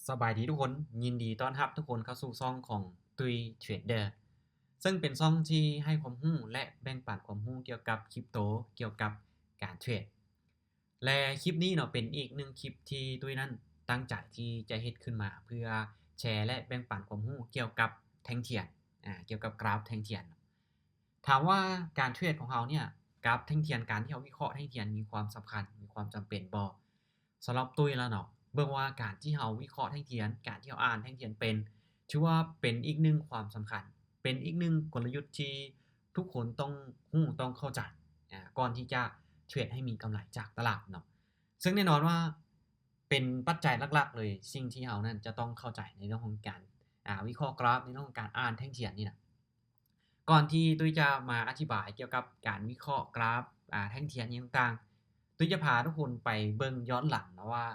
ສະບາຍດີທຸກຄົນ, ຍິນດີຕ້ອນຮັບທຸກຄົນເຂົ້າສູ່ຊ່ອງຂອງຕຸ້ຍເທຣດເດີ ເຊິ່ງເປັນຊ່ອງທີ່ໃຫ້ຄວາມຮູ້ ແລະ ແບ່ງປັນຄວາມຮູ້ກ່ຽວກັບຄຣິບໂຕ, ກ່ຽວກັບການເທຣດ. ແລະ ຄລິບນີ້ເນາະ ເປັນອີກໜຶ່ງຄລິບທີ່ຕຸ້ຍນັ້ນຕັ້ງໃຈທີ່ຈະເຮັດຂຶ້ນມາ ເພື່ອແຊ ແລະ ແບ່ງປັນຄວາມຮູ້ກ່ຽວກັບແທ່ງທຽນ, ອາ, ກ່ຽວກັບກຣາຟແທ່ງທຽນ. ຖາມວ່າການເທຣດຂອງເຮົາເນ່ຍ ກາບແທ່ງທຽນ, ການທີ່ເຮົາວິເຄາະແທ່ງທຽນມີຄວາມສຳຄັນ, ມີຄວາມຈຳເປັນບໍ່? ສຳລັບຕຸ້ຍແລ້ວເນາະ, ເບິ່ງວ່າການທີ່ເຮົາວິເຄາະແທ່ງທຽນ, ການທີ່ເຮົາອ່ານແທ່ງທຽນເປັນ, ຖືວ່າເປັນອີກໜຶ່ງຄວາມສຳຄັນ, ເປັນອີກໜຶ່ງກົນລະຍຸດທີ່ທຸກຄົນຕ້ອງຮູ້, ຕ້ອງເຂົ້າໃຈ, ອາ, ກ່ອນທີ່ຈະເທຣດໃຫ້ມີກຳໄລຈາກຕະຫຼາດເນາະ. ເຊິ່ງແນ່ນອນວ່າເປັນປັດໄຈຫຼັກໆເລີຍ, ສິ່ງທີ່ເຮົານັ້ນຈະຕ້ອງເຂົ້າໃຈໃນເລື່ອງຂອງການ, ອາ, ວິເຄາະກຣາຟ, ໃນເລື່ອງຂອງການອ່ານແທ່ງທຽນນີ້ນະ. ກ່ອນທີ່ຕຸ້ຍຈະມາອະທິບາຍກ່ຽວກັບການວິເຄາະກຣາຟ, ອາ, ແທ່ງທຽນຫຍັງຕ່າງໆ, ຕຸ້ຍຈະພາທຸກຄົນໄປເບິ່ງຍ້ອນຫຼັງເນາະວ່າ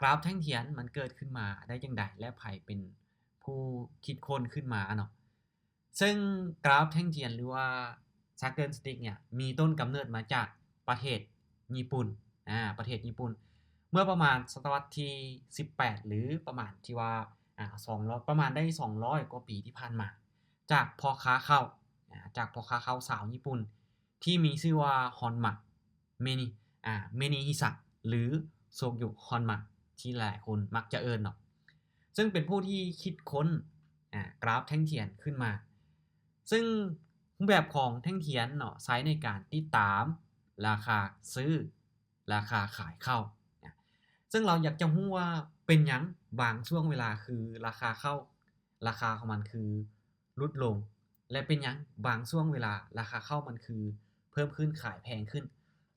ກຣາຟແທ່ງທຽນມັນເກີດຂຶ້ນມາໄດ້ຈັ່ງໃດ ແລະ ໃຜເປັນຜູ້ຄິດຄົ້ນຂຶ້ນມາເນາະ. ເຊິ່ງກຣາຟແທ່ງທຽນ ຫຼືວ່າ Circle Stick ເນ່ຍ ມີຕົ້ນກຳເນີດມາຈາກປະເທດຍີ່ປຸ່ນ, ອາ, ປະເທດຍີ່ປຸ່ນ ເມື່ອປະມານສະຕະວັດທີສິບແປດ ຫຼື ປະມານທີ່ວ່າ, ອາ, ສອງຮ້ອຍ, ປະມານໄດ້ສອງຮ້ອຍກວ່າປີທີ່ຜ່ານມາ ຈາກພໍ່ຄ້າເຂົ້າ, ອາ, ຈາກພໍ່ຄ້າເຂົ້າຊາວຍີ່ປຸ່ນ ທີ່ມີຊື່ວ່າ ຮອນມະ ເມນິ, ອາ, ເມນິຮິຊະ ຫຼື ໂຊກຍຸ ຮອນມະ ທີ່ຫຼາຍຄົນມັກຈະເອີ້ນເນາະ, ເຊິ່ງເປັນຜູ້ທີ່ຄິດຄົ້ນ, ອາ, ກຣາຟແທ່ງທຽນຂຶ້ນມາ. ເຊິ່ງຮູບແບບຂອງແທ່ງທຽນເນາະ ໃຊ້ໃນການຕິດຕາມລາຄາຊື້, ລາຄາຂາຍເຂົ້າ. ເຊິ່ງເຮົາຢາກຈະຮູ້ວ່າເປັນຫຍັງບາງຊ່ວງເວລາຄືລາຄາເຂົ້າ, ລາຄາຂອງມັນຄືຫຼຸດລົງ ແລະ ເປັນຫຍັງບາງຊ່ວງເວລາລາຄາເຂົ້າມັນຄືເພີ່ມຂຶ້ນ, ຂາຍແພງຂຶ້ນ.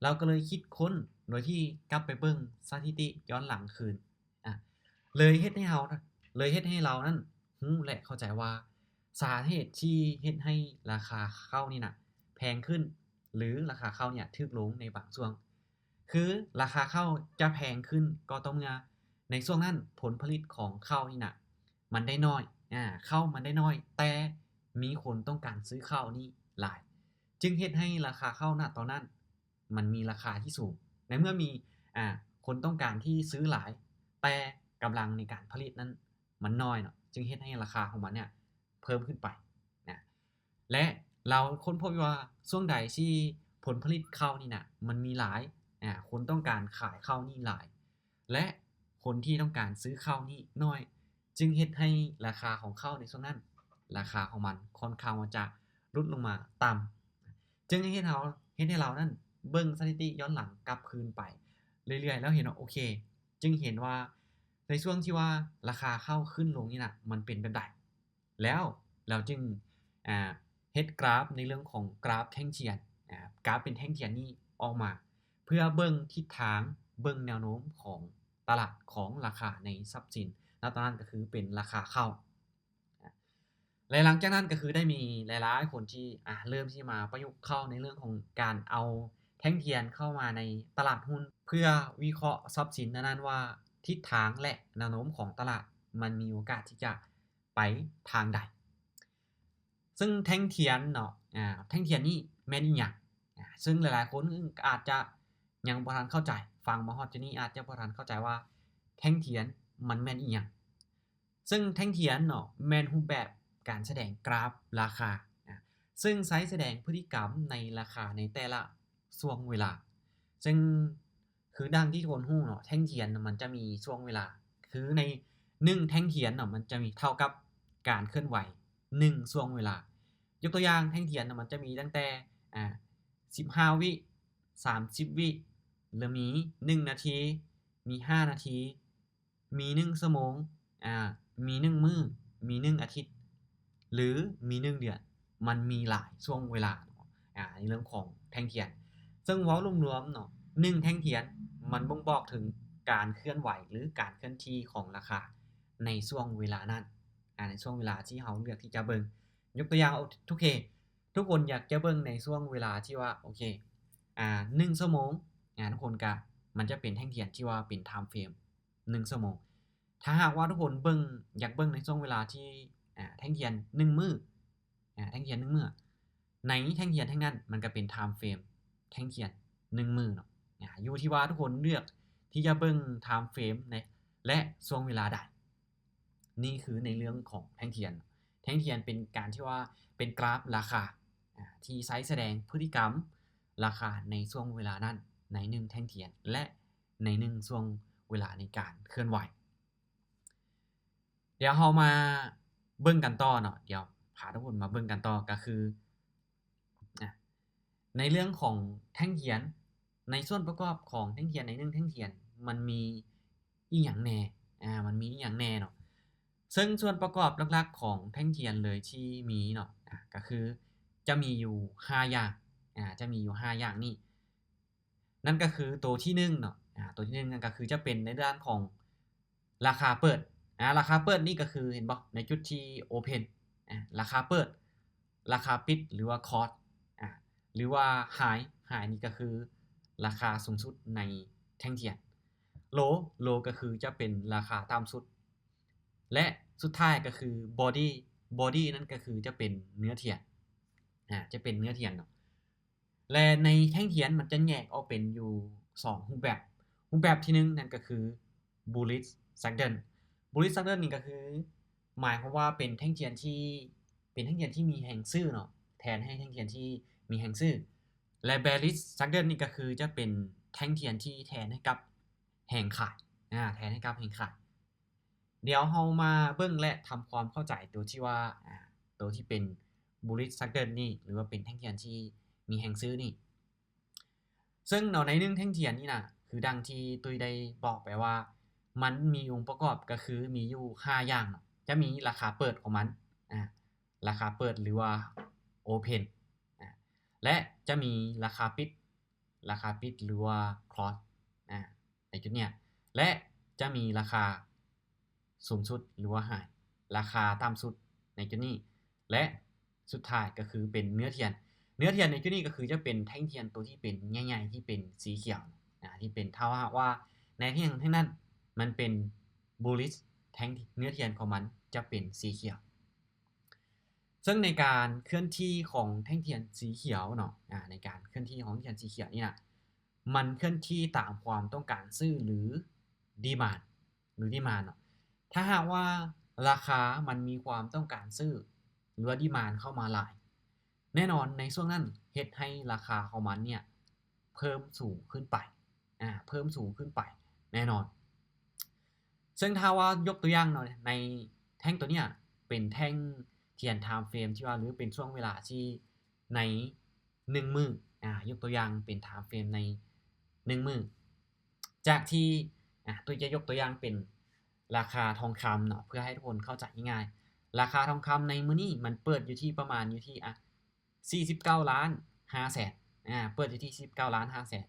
ເຮົາກໍເລີຍຄິດຄົ້ນໂດຍທີ່ກັບໄປເບິ່ງສະຖິຕິຍ້ອນຫຼັງຄືນ, ອາ, ເລີຍເຮັດໃຫ້ເຮົາ, ເລີຍເຮັດໃຫ້ເຮົານັ້ນຮູ້ ແລະ ເຂົ້າໃຈວ່າສາເຫດທີ່ເຮັດໃຫ້ລາຄາເຂົ້ານີ້ນະແພງຂຶ້ນ ຫຼື ລາຄາເຂົ້າເນ່ຍຖືກລົງໃນບາງຊ່ວງ ຄືລາຄາເຂົ້າຈະແພງຂຶ້ນກໍຕໍ່ເມື່ອໃນຊ່ວງນັ້ນຜົນຜະລິດຂອງເຂົ້ານີ້ນະ ມັນໄດ້ໜ້ອຍ, ອາ, ເຂົ້າມັນໄດ້ໜ້ອຍ ແຕ່ມີຄົນຕ້ອງການຊື້ເຂົ້ານີ້ຫຼາຍ, ຈຶ່ງເຮັດໃຫ້ລາຄາເຂົ້ານະຕອນນັ້ນມັນມີລາຄາທີ່ສູງ. ໃນເມື່ອມີ, ອາ, ຄົນຕ້ອງການທີ່ຊື້ຫຼາຍ ແຕ່ກຳລັງໃນການຜະລິດນັ້ນມັນໜ້ອຍເນາະ, ຈຶ່ງເຮັດໃຫ້ລາຄາຂອງມັນເນ່ຍເພີ່ມຂຶ້ນໄປນະ. ແລະ ເຮົາຄົ້ນພົບວ່າຊ່ວງໃດທີ່ຜົນຜະລິດເຂົ້ານີ້ນະ ມັນມີຫຼາຍ, ອາ, ຄົນຕ້ອງການຂາຍເຂົ້ານີ້ຫຼາຍ ແລະ ຄົນທີ່ຕ້ອງການຊື້ເຂົ້ານີ້ໜ້ອຍ, ຈຶ່ງເຮັດໃຫ້ລາຄາຂອງເຂົ້າໃນຊ່ວງນັ້ນ ລາຄາຂອງມັນຄ່ອນຂ້າງວ່າຈະຫຼຸດລົງມາຕ່ຳ, ຈຶ່ງເຮັດເຮົາ, ເຮັດໃຫ້ເຮົານັ້ນເບິ່ງສະຖິຕິຍ້ອນຫຼັງກັບຄືນໄປເລື້ອຍໆ ແລ້ວເຫັນວ່າ ໂອເຄ, ຈຶ່ງເຫັນວ່າໃນຊ່ວງທີ່ວ່າລາຄາເຂົ້າຂຶ້ນລົງນີ້ນະ ມັນເປັນແບບໃດ. ແລ້ວເຮົາຈຶ່ງ, ອາ, ເຮັດກຣາຟໃນເລື່ອງຂອງກຣາຟແທ່ງທຽນ, ອາ, ກຣາຟເປັນແທ່ງທຽນນີ້ອອກມາ ເພື່ອເບິ່ງທິດທາງ, ເບິ່ງແນວໂນ້ມຂອງຕະຫຼາດ, ຂອງລາຄາໃນຊັບສິນ ນະຕອນນັ້ນກໍຄືເປັນລາຄາເຂົ້າ. ອາ, ແລະ ຫຼັງຈາກນັ້ນກໍຄືໄດ້ມີຫຼາຍໆຄົນທີ່, ອາ, ເລີ່ມທີ່ມາປະຍຸກເຂົ້າໃນເລື່ອງຂອງການເອົາແທ່ງທຽນເຂົ້າມາໃນຕະຫຼາດຫຸ້ນ ເພື່ອວິເຄາະຊັບສິນນັ້ນໆວ່າທິດທາງ ແລະ ແນວໂນ້ມຂອງຕະຫຼາດມັນມີໂອກາດທີ່ຈະ ໄປທາງໃດ. ເຊິ່ງແທ່ງທຽນເນາະ, ອາ, ແທ່ງທຽນນີ້ແມ່ນອີ່ຫຍັງ? ອາ, ເຊິ່ງຫຼາຍໆຄົນອາດຈະຍັງບໍ່ທັນເຂົ້າໃຈ, ຟັງມາຮອດຈຸດນີ້ອາດຈະບໍ່ທັນເຂົ້າໃຈວ່າແທ່ງທຽນມັນແມ່ນອີ່ຫຍັງ. ເຊິ່ງແທ່ງທຽນເນາະ ແມ່ນຮູບແບບການສະແດງກຣາຟລາຄາ, ອາ, ເຊິ່ງໃຊ້ສະແດງພຶດຕິກຳໃນລາຄາໃນແຕ່ລະຊ່ວງເວລາ. ເຊິ່ງ ຄືດັ່ງທີ່ທຸກຄົນຮູ້ເນາະ, ແທ່ງທຽນມັນຈະມີຊ່ວງເວລາ, ຄືໃນໜຶ່ງແທ່ງທຽນເນາະ ມັນຈະມີເທົ່າກັບການເຄື່ອນໄຫວໜຶ່ງຊ່ວງເວລາ. ຍົກຕົວຢ່າງ, ແທ່ງທຽນນະ ມັນຈະມີຕັ້ງແຕ່, ອາ, ສິບຫ້າວິ, ສາມສິບວິ, ແລະ ມີໜຶ່ງນາທີ, ມີຫ້ານາທີ, ມີໜຶ່ງຊົ່ວໂມງ, ອາ, ມີໜຶ່ງມື້, ມີໜຶ່ງອາທິດ ຫຼື ມີໜຶ່ງເດືອນ, ມັນມີຫຼາຍຊ່ວງເວລາເນາະ, ອາ, ໃນເລື່ອງຂອງແທ່ງທຽນ. ເຊິ່ງເວົ້າລວມໆເນາະ, ໜຶ່ງແທ່ງທຽນມັນບົ່ງບອກເຖິງການເຄື່ອນໄຫວ ຫຼື ການເຄື່ອນທີ່ຂອງລາຄາໃນຊ່ວງເວລານັ້ນ, ອາ, ໃນຊ່ວງເວລາທີ່ເຮົາເລືອກທີ່ຈະເບິ່ງ. ຍົກຕົວຢ່າງ, ໂອເຄ, ທຸກຄົນຢາກຈະເບິ່ງໃນຊ່ວງເວລາທີ່ວ່າ, ໂອເຄ, ອາ, ໜຶ່ງຊົ່ວໂມງ, ອາ, ທຸກຄົນກະ, ມັນຈະເປັນແທ່ງທຽນທີ່ວ່າເປັນ time frame ໜຶ່ງຊົ່ວໂມງ. ຖ້າຫາກວ່າທຸກຄົນເບິ່ງ, ຢາກເບິ່ງໃນຊ່ວງເວລາທີ່, ອາ, ແທ່ງທຽນໜຶ່ງມື້, ອາ, ແທ່ງທຽນໜຶ່ງມື້, ໃນແທ່ງທຽນແທ່ງນັ້ນ ມັນກໍເປັນ time frame ແທ່ງທຽນໜຶ່ງມື້ເນາະ. ອາ, ຢູ່ທີ່ວ່າທຸກຄົນເລືອກທີ່ຈະເບິ່ງ time frame ໃນ ແລະ ຊ່ວງເວລາໃດ. ນີ້ຄືໃນເລື່ອງຂອງແທ່ງທຽນ. ແທ່ງທຽນເປັນການທີ່ວ່າເປັນກຣາຟລາຄາ ອາ ທີ່ໃຊ້ສະແດງພຶດຕິກຳລາຄາໃນຊ່ວງເວລານັ້ນ ໃນໜຶ່ງແທ່ງທຽນ ແລະ ໃນໜຶ່ງຊ່ວງເວລາໃນການເຄື່ອນໄຫວ. ດຽວເຮົາມາເບິ່ງກັນຕໍ່ເນາະ, ດຽວພາທຸກຄົນມາເບິ່ງກັນຕໍ່ ກໍຄື ອາ ໃນເລື່ອງຂອງແທ່ງທຽນ, ໃນສ່ວນປະກອບຂອງແທ່ງທຽນໃນໜຶ່ງແທ່ງທຽນ ມັນມີອີ່ຫຍັງແດ່? ອາ ມັນມີອີ່ຫຍັງແດ່ເນາະ? ເຊິ່ງສ່ວນປະກອບຫຼັກໆຂອງແທ່ງທຽນເລີຍທີ່ມີເນາະ ອາ ກໍຄືຈະມີຢູ່ຫ້າຢ່າງ, ອາ ຈະມີຢູ່ຫ້າຢ່າງນີ້. ນັ້ນກໍຄືໂຕທີໜຶ່ງເນາະ, ອາ ໂຕທີໜຶ່ງນັ້ນກໍຄືຈະເປັນໃນດ້ານຂອງລາຄາເປີດ, ອາ ລາຄາເປີດນີ້ກໍຄື ເຫັນບໍ່ ໃນຈຸດທີ່ open ອາ ລາຄາເປີດ, ລາຄາປິດ ຫຼືວ່າ close ອາ ຫຼືວ່າ high, high ນີ້ກໍຄືລາຄາສູງສຸດໃນແທ່ງທຽນ, low, low ກໍຄືຈະເປັນລາຄາຕ່ຳສຸດ ແລະ ສຸດທ້າຍກໍຄື body, body ນັ້ນກໍຄືຈະເປັນເນື້ອທຽນ, ອາ ຈະເປັນເນື້ອທຽນເນາະ. ແລະ ໃນແທ່ງທຽນມັນຈະແຍກອອກເປັນຢູ່ສອງຮູບແບບ. ຮູບແບບທີໜຶ່ງນັ້ນກໍຄື bullish sudden. Bullish sudden ນີ້ກໍຄືໝາຍຄວາມວ່າເປັນແທ່ງທຽນທີ່ ເປັນແທ່ງທຽນທີ່ມີແຮງຊື້ເນາະ, ແທນໃຫ້ແທ່ງທຽນທີ່ມີແຮງຊື້. ແລະ bearish sudden ນີ້ກໍຄືຈະເປັນແທ່ງທຽນທີ່ແທນໃຫ້ກັບແຮງຂາຍ, ອາ ແທນໃຫ້ກັບແຮງຂາຍ. ດຽວເຮົາມາເບິ່ງ ແລະ ທຳຄວາມເຂົ້າໃຈໂຕທີ່ວ່າ ອາ ໂຕທີ່ເປັນ bullish sudden ນີ້ ຫຼືວ່າເປັນແທ່ງທຽນທີ່ມີແຮງຊື້ນີ້. ເຊິ່ງເນາະ ໃນໜຶ່ງແທ່ງທຽນນີ້ນະ ຄືດັ່ງທີ່ຕຸ້ຍໄດ້ບອກໄປວ່າ ມັນມີອົງປະກອບ ກໍຄືມີຢູ່ຫ້າຢ່າງເນາະ, ຈະມີລາຄາເປີດຂອງມັນ ອາ ລາຄາເປີດ ຫຼືວ່າ open ອາ ແລະ ຈະມີລາຄາປິດ ລາຄາປິດ ຫຼືວ່າ close ອາ ໃນຈຸດເນີ້ຍ ແລະ ຈະມີລາຄາສູງສຸດ ຫຼືວ່າ high ລາຄາຕ່ຳສຸດໃນຈຸດນີ້ ແລະ ສຸດທ້າຍກໍຄືເປັນເນື້ອທຽນ. ເນື້ອທຽນໃນຈຸດນີ້ກໍຄືຈະເປັນແທ່ງທຽນໂຕທີ່ເປັນໃຫຍ່ໆ ທີ່ເປັນສີຂຽວ ອາ ທີ່ເປັນ ຖ້າຫາກວ່າໃນແທ່ງ ແທ່ງນັ້ນມັນເປັນ bullish ແທ່ງເນື້ອທຽນຂອງມັນຈະເປັນສີຂຽວ. ເຊິ່ງໃນການເຄື່ອນທີ່ຂອງແທ່ງທຽນສີຂຽວເນາະ ອາ ໃນການເຄື່ອນທີ່ຂອງແທ່ງທຽນສີຂຽວນີ້ນະ ມັນເຄື່ອນທີ່ຕາມຄວາມຕ້ອງການຊື້ ຫຼື demand ຫຼື demand ເນາະ. ຖ້າຫາກວ່າລາຄາມັນມີຄວາມຕ້ອງການຊື້ ຫຼືວ່າ demand ເຂົ້າມາຫຼາຍ, ແນ່ນອນໃນຊ່ວງນັ້ນເຮັດໃຫ້ລາຄາຂອງມັນເນຍເພີ່ມສູງຂຶ້ນໄປ, ອາ ເພີ່ມສູງຂຶ້ນໄປແນ່ນອນ. ເຊິ່ງຖ້າວ່າຍົກຕົວຢ່າງເນາະ ໃນແທ່ງຕົວເນຍເປັນແທ່ງທຽນ time frame ທີ່ວ່າ ຫຼື ເປັນຊ່ວງເວລາທີ່ໃນໜຶ່ງມື້, ອາ ຍົກຕົວຢ່າງເປັນ time frame ໃນໜຶ່ງມື້. ຈາກທີ່ ອາ ຕຸ້ຍຈະຍົກຕົວຢ່າງເປັນລາຄາທອງຄຳເນາະ ເພື່ອໃຫ້ທຸກຄົນເຂົ້າໃຈງ່າຍໆ. ລາຄາທອງຄຳໃນມື້ນີ້ມັນເປີດຢູ່ທີ່ປະມານຢູ່ທີ່ ອາ ສີ່ສິບເກົ້າລ້ານຫ້າແສນ ອາ ເປີດຢູ່ທີ່ສີ່ສິບເກົ້າລ້ານຫ້າແສນ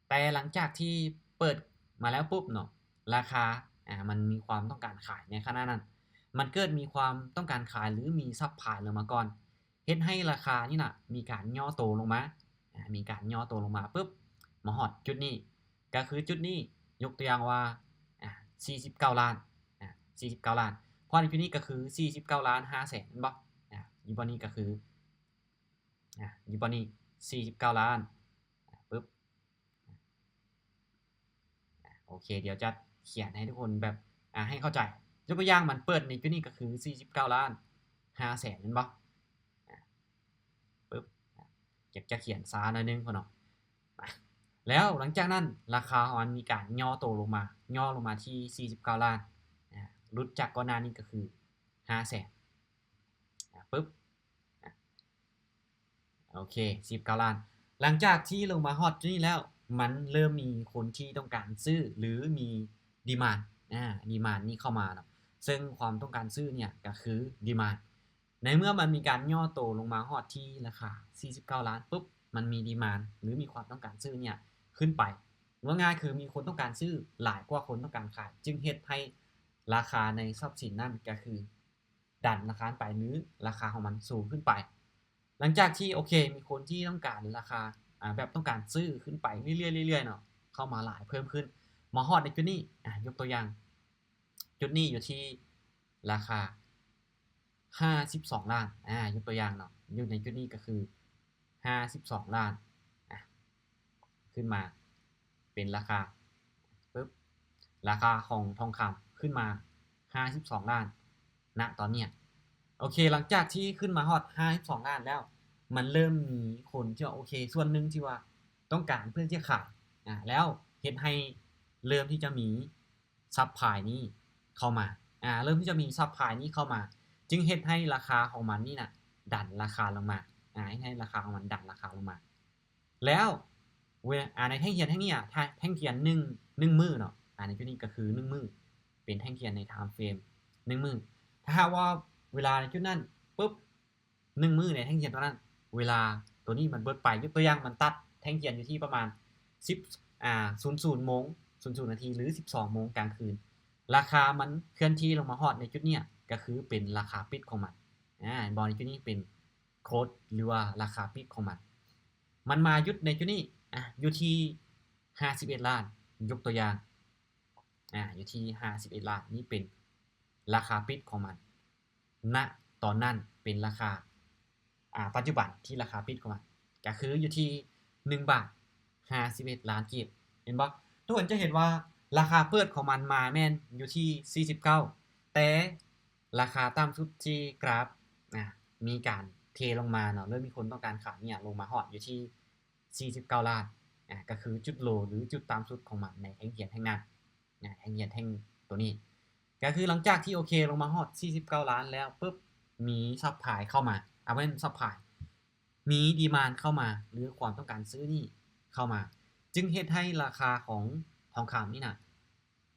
ແຕ່ຫຼັງຈາກທີ່ເປີດມາແລ້ວປຸບເນາະ ລາຄາ ອາ ມັນມີຄວາມຕ້ອງການຂາຍໃນຂະນະນັ້ນ, ມັນເກີດມີຄວາມຕ້ອງການຂາຍ ຫຼື ມີ supply ລົງມາກ່ອນ ເຮັດໃຫ້ລາຄານີ້ນະມີການຫຍໍ້ໂຕລົງມາ, ອາ ມີການຫຍໍ້ໂຕລົງມາປຶບ ມາຮອດຈຸດນີ້ ກໍຄືຈຸດນີ້ ຍົກຕົວຢ່າງວ່າ ອາ ສີ່ສິບເກົ້າລ້ານ ອາ ສີ່ສິບເກົ້າລ້ານ ພອດໃນຈຸດນີ້ກໍຄືສີ່ສິບເກົ້າລ້ານຫ້າແສນ ແມ່ນບໍ່? ອາ ຢູ່ບ່ອນນີ້ກໍຄື ອາ ຢູ່ບ່ອນນີ້ສີ່ສິບເກົ້າລ້ານ ອາ ປຶບ ອາ ໂອເຄ ດຽວຈະຂຽນໃຫ້ທຸກຄົນແບບ ອາ ໃຫ້ເຂົ້າໃຈ. ຍົກຕົວຢ່າງມັນເປີດໃນຈຸດນີ້ກໍຄືສີ່ສິບເກົ້າລ້ານຫ້າແສນ ແມ່ນບໍ່? ອາ ປຶບ ອາ ຢາກຈະຂຽນຊ້າໜ້ອຍໜຶ່ງເນາະ. ອາ ແລ້ວຫຼັງຈາກນັ້ນລາຄາຂອງມັນມີການຫຍໍ້ໂຕລົງມາ, ຫຍໍ້ລົງມາທີ່ສີ່ສິບເກົ້າລ້ານ ອາ ຫຼຸດຈາກກ່ອນໜ້ານີ້ກໍຄືຫ້າແສນ ອາ ປຶບ ອາ ໂອເຄ ສີ່ສິບເກົ້າລ້ານ. ຫຼັງຈາກທີ່ລົງມາຮອດຈຸດນີ້ແລ້ວ ມັນເລີ່ມມີຄົນທີ່ຕ້ອງການຊື້ ຫຼື ມີ demand ອາ demand ນີ້ເຂົ້າມາເນາະ, ເຊິ່ງຄວາມຕ້ອງການຊື້ເນຍກໍຄື demand. ໃນເມື່ອມັນມີການຫຍໍ້ໂຕລົງມາຮອດທີ່ລາຄາສີ່ສິບເກົ້າລ້ານປຶບ ມັນມີ demand ຫຼື ມີຄວາມຕ້ອງການຊື້ເນຍຂຶ້ນໄປ, ເວົ້າງ່າຍຄືມີຄົນຕ້ອງການຊື້ຫຼາຍກວ່າຄົນຕ້ອງການຂາຍ ຈຶ່ງເຮັດໃຫ້ລາຄາໃນຊັບສິນນັ້ນກໍຄື ດັນລາຄາໄປ ຫຼື ລາຄາຂອງມັນສູງຂຶ້ນໄປ. ຫຼັງຈາກທີ່ ໂອເຄ ມີຄົນທີ່ຕ້ອງການລາຄາ ອາ ແບບຕ້ອງການຊື້ຂຶ້ນໄປເລື້ອຍໆ ເລື້ອຍໆ ເນາະ ເຂົ້າມາຫຼາຍເພີ່ມຂຶ້ນ ມາຮອດໃນຈຸດນີ້ ອາ ຍົກຕົວຢ່າງ ຈຸດນີ້ຢູ່ທີ່ລາຄາຫ້າສິບສອງລ້ານ ອາ ຍົກຕົວຢ່າງເນາະ ຢູ່ໃນຈຸດນີ້ກໍຄືຫ້າສິບສອງລ້ານ ອາ ຂຶ້ນມາເປັນລາຄາ ປຶບ ລາຄາຂອງທອງຄຳຂຶ້ນມາຫ້າສິບສອງລ້ານ ນະຕອນເນີ້ຍ. ໂອເຄ ຫຼັງຈາກທີ່ຂຶ້ນມາຮອດຫ້າສິບສອງລ້ານແລ້ວ ມັນເລີ່ມມີຄົນທີ່ວ່າ ໂອເຄ ສ່ວນໜຶ່ງທີ່ວ່າຕ້ອງການເພື່ອທີ່ຈະຂາຍ ອາ ແລ້ວເຮັດໃຫ້ເລີ່ມທີ່ຈະມີ supply ນີ້ເຂົ້າມາ ອາ ເລີ່ມທີ່ຈະມີ supply ນີ້ເຂົ້າມາ ຈຶ່ງເຮັດໃຫ້ລາຄາຂອງມັນນີ້ນະ ດັນລາຄາລົງມາ ອາ ເຮັດໃຫ້ລາຄາຂອງມັນດັນລາຄາລົງມາ. ແລ້ວ ເວ ອາ ໃນແທ່ງທຽນແທ່ງນີ້ອະ ແທ່ງທຽນໜຶ່ງ ໜຶ່ງມື້ເນາະ ອາ ໃນຈຸດນີ້ກໍຄືໜຶ່ງມື້ ເປັນແທ່ງທຽນໃນ time frame ໜຶ່ງມື້. ຖ້າຫາກວ່າເວລາໃນຈຸດນັ້ນປຶບ ໜຶ່ງມື້ໃນແທ່ງທຽນຕົວນັ້ນ ເວລາຕົວນີ້ມັນເບິດໄປ ຍົກຕົວຢ່າງ ມັນຕັດແທ່ງທຽນຢູ່ທີ່ປະມານສິບ ອາ ສູນສູນໂມງ ສູນສູນນາທີ ຫຼື ສິບສອງໂມງກາງຄືນ ລາຄາມັນເຄື່ອນທີ່ລົງມາຮອດໃນຈຸດເນີ້ຍ ກໍຄືເປັນລາຄາປິດຂອງມັນ ອາ ເຫັນບໍ່ ໃນຈຸດນີ້ເປັນ close ຫຼືວ່າລາຄາປິດຂອງມັນ ມັນມາຢຸດໃນຈຸດນີ້ ອາ ຢູ່ທີ່ຫ້າສິບເອັດລ້ານ ຍົກຕົວຢ່າງ ອາ ຢູ່ທີ່ຫ້າສິບເອັດລ້ານ ນີ້ເປັນລາຄາປິດຂອງມັນ ນະຕອນນັ້ນເປັນລາຄາ ອາ ປັດຈຸບັນທີ່ລາຄາປິດຂອງມັນ ກໍຄືຢູ່ທີ່ໜຶ່ງບາດຫ້າສິບເອັດລ້ານກີບ ເຫັນບໍ່? ທຸກຄົນຈະເຫັນວ່າລາຄາເປີດຂອງມັນມາແມ່ນຢູ່ທີ່ສີ່ສິບເກົ້າ ແຕ່ລາຄາຕ່ຳສຸດທີ່ກຣາຟ ອາ ມີການເທລົງມາເນາະ ເລີ່ມມີຄົນຕ້ອງການຂາຍເນຍ ລົງມາຮອດຢູ່ທີ່ສີ່ສິບເກົ້າລ້ານ ອາ ກໍຄືຈຸດໂລ ຫຼື ຈຸດຕ່ຳສຸດຂອງມັນໃນແທ່ງທຽນແທ່ງນັ້ນ ອາ ແທ່ງທຽນແທ່ງຕົວນີ້ ກໍຄືຫຼັງຈາກທີ່ ໂອເຄ ລົງມາຮອດສີ່ສິບເກົ້າລ້ານແລ້ວປຶບ ມີ supply ເຂົ້າມາ ອາ ບໍ່ແມ່ນ supply ມີ demand ເຂົ້າມາ ຫຼື ຄວາມຕ້ອງການຊື້ນີ້ເຂົ້າມາ ຈຶ່ງເຮັດໃຫ້ລາຄາຂອງທອງຄຳນີ້ນະ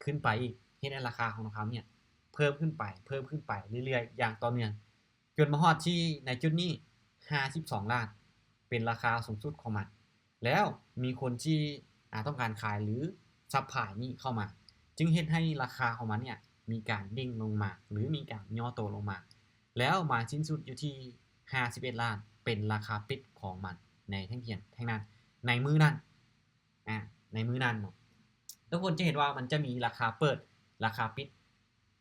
ຂຶ້ນໄປອີກ ເຮັດໃຫ້ລາຄາຂອງທອງຄຳເນຍເພີ່ມຂຶ້ນໄປ ເພີ່ມຂຶ້ນໄປເລື້ອຍໆຢ່າງຕໍ່ເນື່ອງ ຈົນມາຮອດທີ່ໃນຈຸດນີ້ຫ້າສິບສອງລ້ານ ເປັນລາຄາສູງສຸດຂອງມັນ ແລ້ວມີຄົນທີ່ ອາ ຕ້ອງການຂາຍ ຫຼື supply ນີ້ເຂົ້າມາ ຈຶ່ງເຮັດໃຫ້ລາຄາຂອງມັນເນຍມີການເດ້ງລົງມາ ຫຼື ມີການຫຍໍ້ໂຕລົງມາ ແລ້ວມາສິ້ນສຸດຢູ່ທີ່ຫ້າສິບເອັດລ້ານ ເປັນລາຄາປິດຂອງມັນໃນແທ່ງທຽນແທ່ງນັ້ນ ໃນມື້ນັ້ນ ອາ ໃນມື້ນັ້ນເນາະ ທຸກຄົນຈະເຫັນວ່າມັນຈະມີລາຄາເປີດ ລາຄາປິດ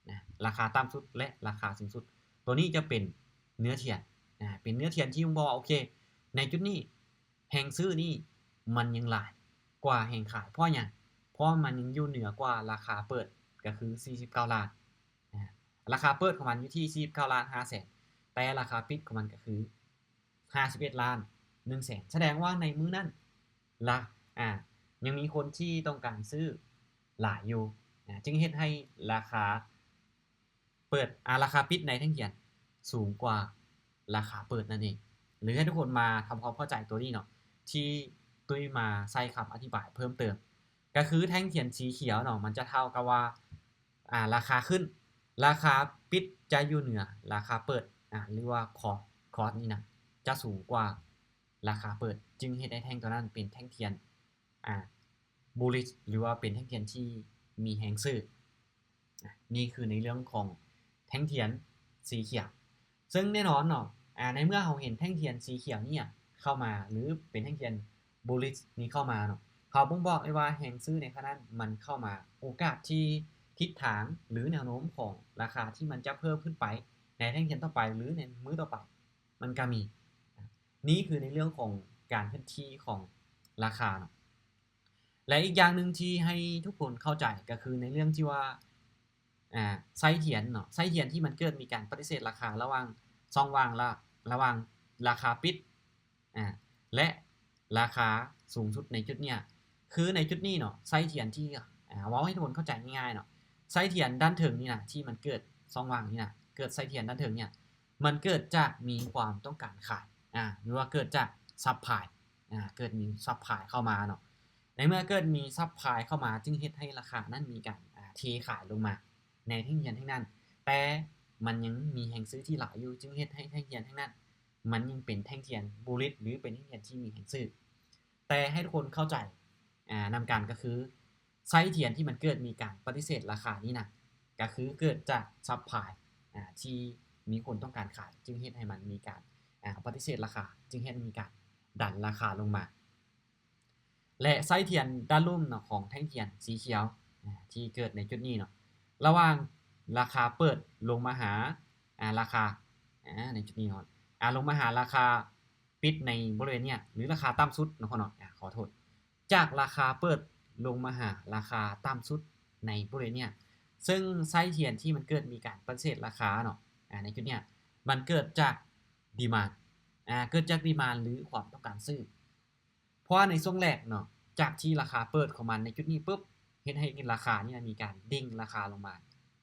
ນະ ລາຄາຕ່ຳສຸດ ແລະ ລາຄາສູງສຸດ ຕົວນີ້ຈະເປັນເນື້ອທຽນນະ ເປັນເນື້ອທຽນທີ່ບົ່ງບອກວ່າ ໂອເຄ ໃນຈຸດນີ້ແຮງຊື້ນີ້ມັນຍັງຫຼາຍກວ່າແຮງຂາຍ ເພາະຫຍັງ? ເພາະມັນຍັງຢູ່ເໜືອກວ່າລາຄາເປີດ ກໍຄືສີ່ສິບເກົ້າລ້ານນະ ລາຄາເປີດຂອງມັນຢູ່ທີ່ສີ່ສິບເກົ້າລ້ານຫ້າແສນ ແຕ່ລາຄາປິດຂອງມັນກໍຄື ຫ້າສິບເອັດລ້ານໜຶ່ງແສນ ສະແດງວ່າໃນມື້ນັ້ນລະ ອາ ຍັງມີຄົນທີ່ຕ້ອງການຊື້ຫຼາຍຢູ່ ອາ ຈຶ່ງເຮັດໃຫ້ລາຄາເປີດ ອາ ລາຄາປິດໃນແທ່ງທຽນສູງກວ່າລາຄາເປີດນັ້ນເອງ ຫຼື ໃຫ້ທຸກຄົນມາທຳຄວາມເຂົ້າໃຈຕົວນີ້ເນາະ ທີ່ຕຸ້ຍມາໃສ່ຄຳອະທິບາຍເພີ່ມເຕີມ ກໍຄືແທ່ງທຽນສີຂຽວເນາະ ມັນຈະເທົ່າກັບວ່າ ອາ ລາຄາຂຶ້ນ ລາຄາປິດຈະຢູ່ເໜືອລາຄາເປີດ ອາ ຫຼືວ່າ cross cross ນີ້ນະ ຈະສູງກວ່າລາຄາເປີດ ຈຶ່ງເຮັດໃຫ້ແທ່ງຕົວນັ້ນເປັນແທ່ງທຽນ ອາ bullish ຫຼືວ່າເປັນແທ່ງທຽນທີ່ມີແຮງຊື້. ອາ ນີ້ຄືໃນເລື່ອງຂອງແທ່ງທຽນສີຂຽວ ເຊິ່ງແນ່ນອນເນາະ ອາ ໃນເມື່ອເຮົາເຫັນແທ່ງທຽນສີຂຽວນີ້ເຂົ້າມາ ຫຼື ເປັນແທ່ງທຽນ bullish ນີ້ເຂົ້າມາເນາະ ເຮົາບົ່ງບອກໄດ້ວ່າແຮງຊື້ໃນຂະນະນັ້ນມັນເຂົ້າມາ ໂອກາດທີ່ທິດທາງ ຫຼື ແນວໂນ້ມຂອງລາຄາທີ່ມັນຈະເພີ່ມຂຶ້ນໄປໃນແທ່ງທຽນຕໍ່ໄປ ຫຼື ໃນມື້ຕໍ່ໄປ ມັນກໍມີ. ນີ້ຄືໃນເລື່ອງຂອງການເຄື່ອນທີ່ຂອງລາຄາເນາະ ແລະ ອີກຢ່າງໜຶ່ງທີ່ໃຫ້ທຸກຄົນເຂົ້າໃຈກໍຄືໃນເລື່ອງທີ່ວ່າ ອາ ໄສ້ທຽນເນາະ ໄສ້ທຽນທີ່ມັນເກີດມີການປະຕິເສດລາຄາລະຫວ່າງ ຊ່ອງວ່າງລະ ລະຫວ່າງລາຄາປິດ ອາ ແລະ ລາຄາສູງສຸດໃນຈຸດເນີ້ຍ ຄືໃນຈຸດນີ້ເນາະ ໄສ້ທຽນທີ່ ອາ ເວົ້າໃຫ້ທຸກຄົນເຂົ້າໃຈງ່າຍໆເນາະ ໄສ້ທຽນດ້ານເທິງນີ້ນະ ທີ່ມັນເກີດຊ່ອງວ່າງນີ້ນະ ເກີດໄສ້ທຽນດ້ານເທິງເນີ້ຍ ມັນເກີດຈາກມີຄວາມຕ້ອງການຂາຍ ອາ ຫຼືວ່າເກີດຈາກ supply ອາ ເກີດມີ supply ເຂົ້າມາເນາະ ໃນເມື່ອເກີດມີ supply ເຂົ້າມາ ຈຶ່ງເຮັດໃຫ້ລາຄານັ້ນມີການ ອາ ເທຂາຍລົງມາໃນແທ່ງທຽນແທ່ງນັ້ນ ແຕ່ມັນຍັງມີແຮງຊື້ທີ່ຫຼາຍຢູ່ ຈຶ່ງເຮັດໃຫ້ແທ່ງທຽນແທ່ງນັ້ນ ມັນຍັງເປັນແທ່ງທຽນ bullish ຫຼືເປັນແທ່ງທຽນທີ່ມີແຮງຊື້. ແຕ່ໃຫ້ທຸກຄົນເຂົ້າໃຈ ອາ ນຳກັນກໍຄື ໄສ້ທຽນທີ່ມັນເກີດມີການປະຕິເສດລາຄານີ້ນະ ກໍຄືເກີດຈາກ supply ອາ ທີ່ມີຄົນຕ້ອງການຂາຍ ຈຶ່ງເຮັດໃຫ້ມັນມີການ ອາ ປະຕິເສດລາຄາ ຈຶ່ງເຮັດໃຫ້ມີການດັນລາຄາລົງມາ ແລະ ໄສ້ທຽນດ້ານລຸ່ມເນາະ ຂອງແທ່ງທຽນສີຂຽວ ອາ ທີ່ເກີດໃນຈຸດນີ້ເນາະ ລະຫວ່າງລາຄາເປີດລົງມາຫາ ອາ ລາຄາ ອາ ໃນຈຸດນີ້ເນາະ ອາ ລົງມາຫາລາຄາປິດໃນບໍລິເວນເນີ້ຍ ຫຼື ລາຄາຕ່ຳສຸດເນາະ ເນາະ ອາ ຂໍໂທດ ຈາກລາຄາເປີດລົງມາຫາລາຄາຕ່ຳສຸດໃນບໍລິເວນເນີ້ຍ ເຊິ່ງໄສ້ທຽນທີ່ມັນເກີດມີການປະຕິເສດລາຄາເນາະ ອາ ໃນຈຸດເນີ້ຍ ມັນເກີດຈາກ demand ອາ ເກີດຈາກ demand ຫຼື ຄວາມຕ້ອງການຊື້. ເພາະວ່າໃນຊ່ວງແລກເນາະ ຈາກທີ່ລາຄາເປີດຂອງມັນໃນຈຸດນີ້ປຶບ ເຮັດໃຫ້ລາຄານີ້ມີການດິ່ງລາຄາລົງມາ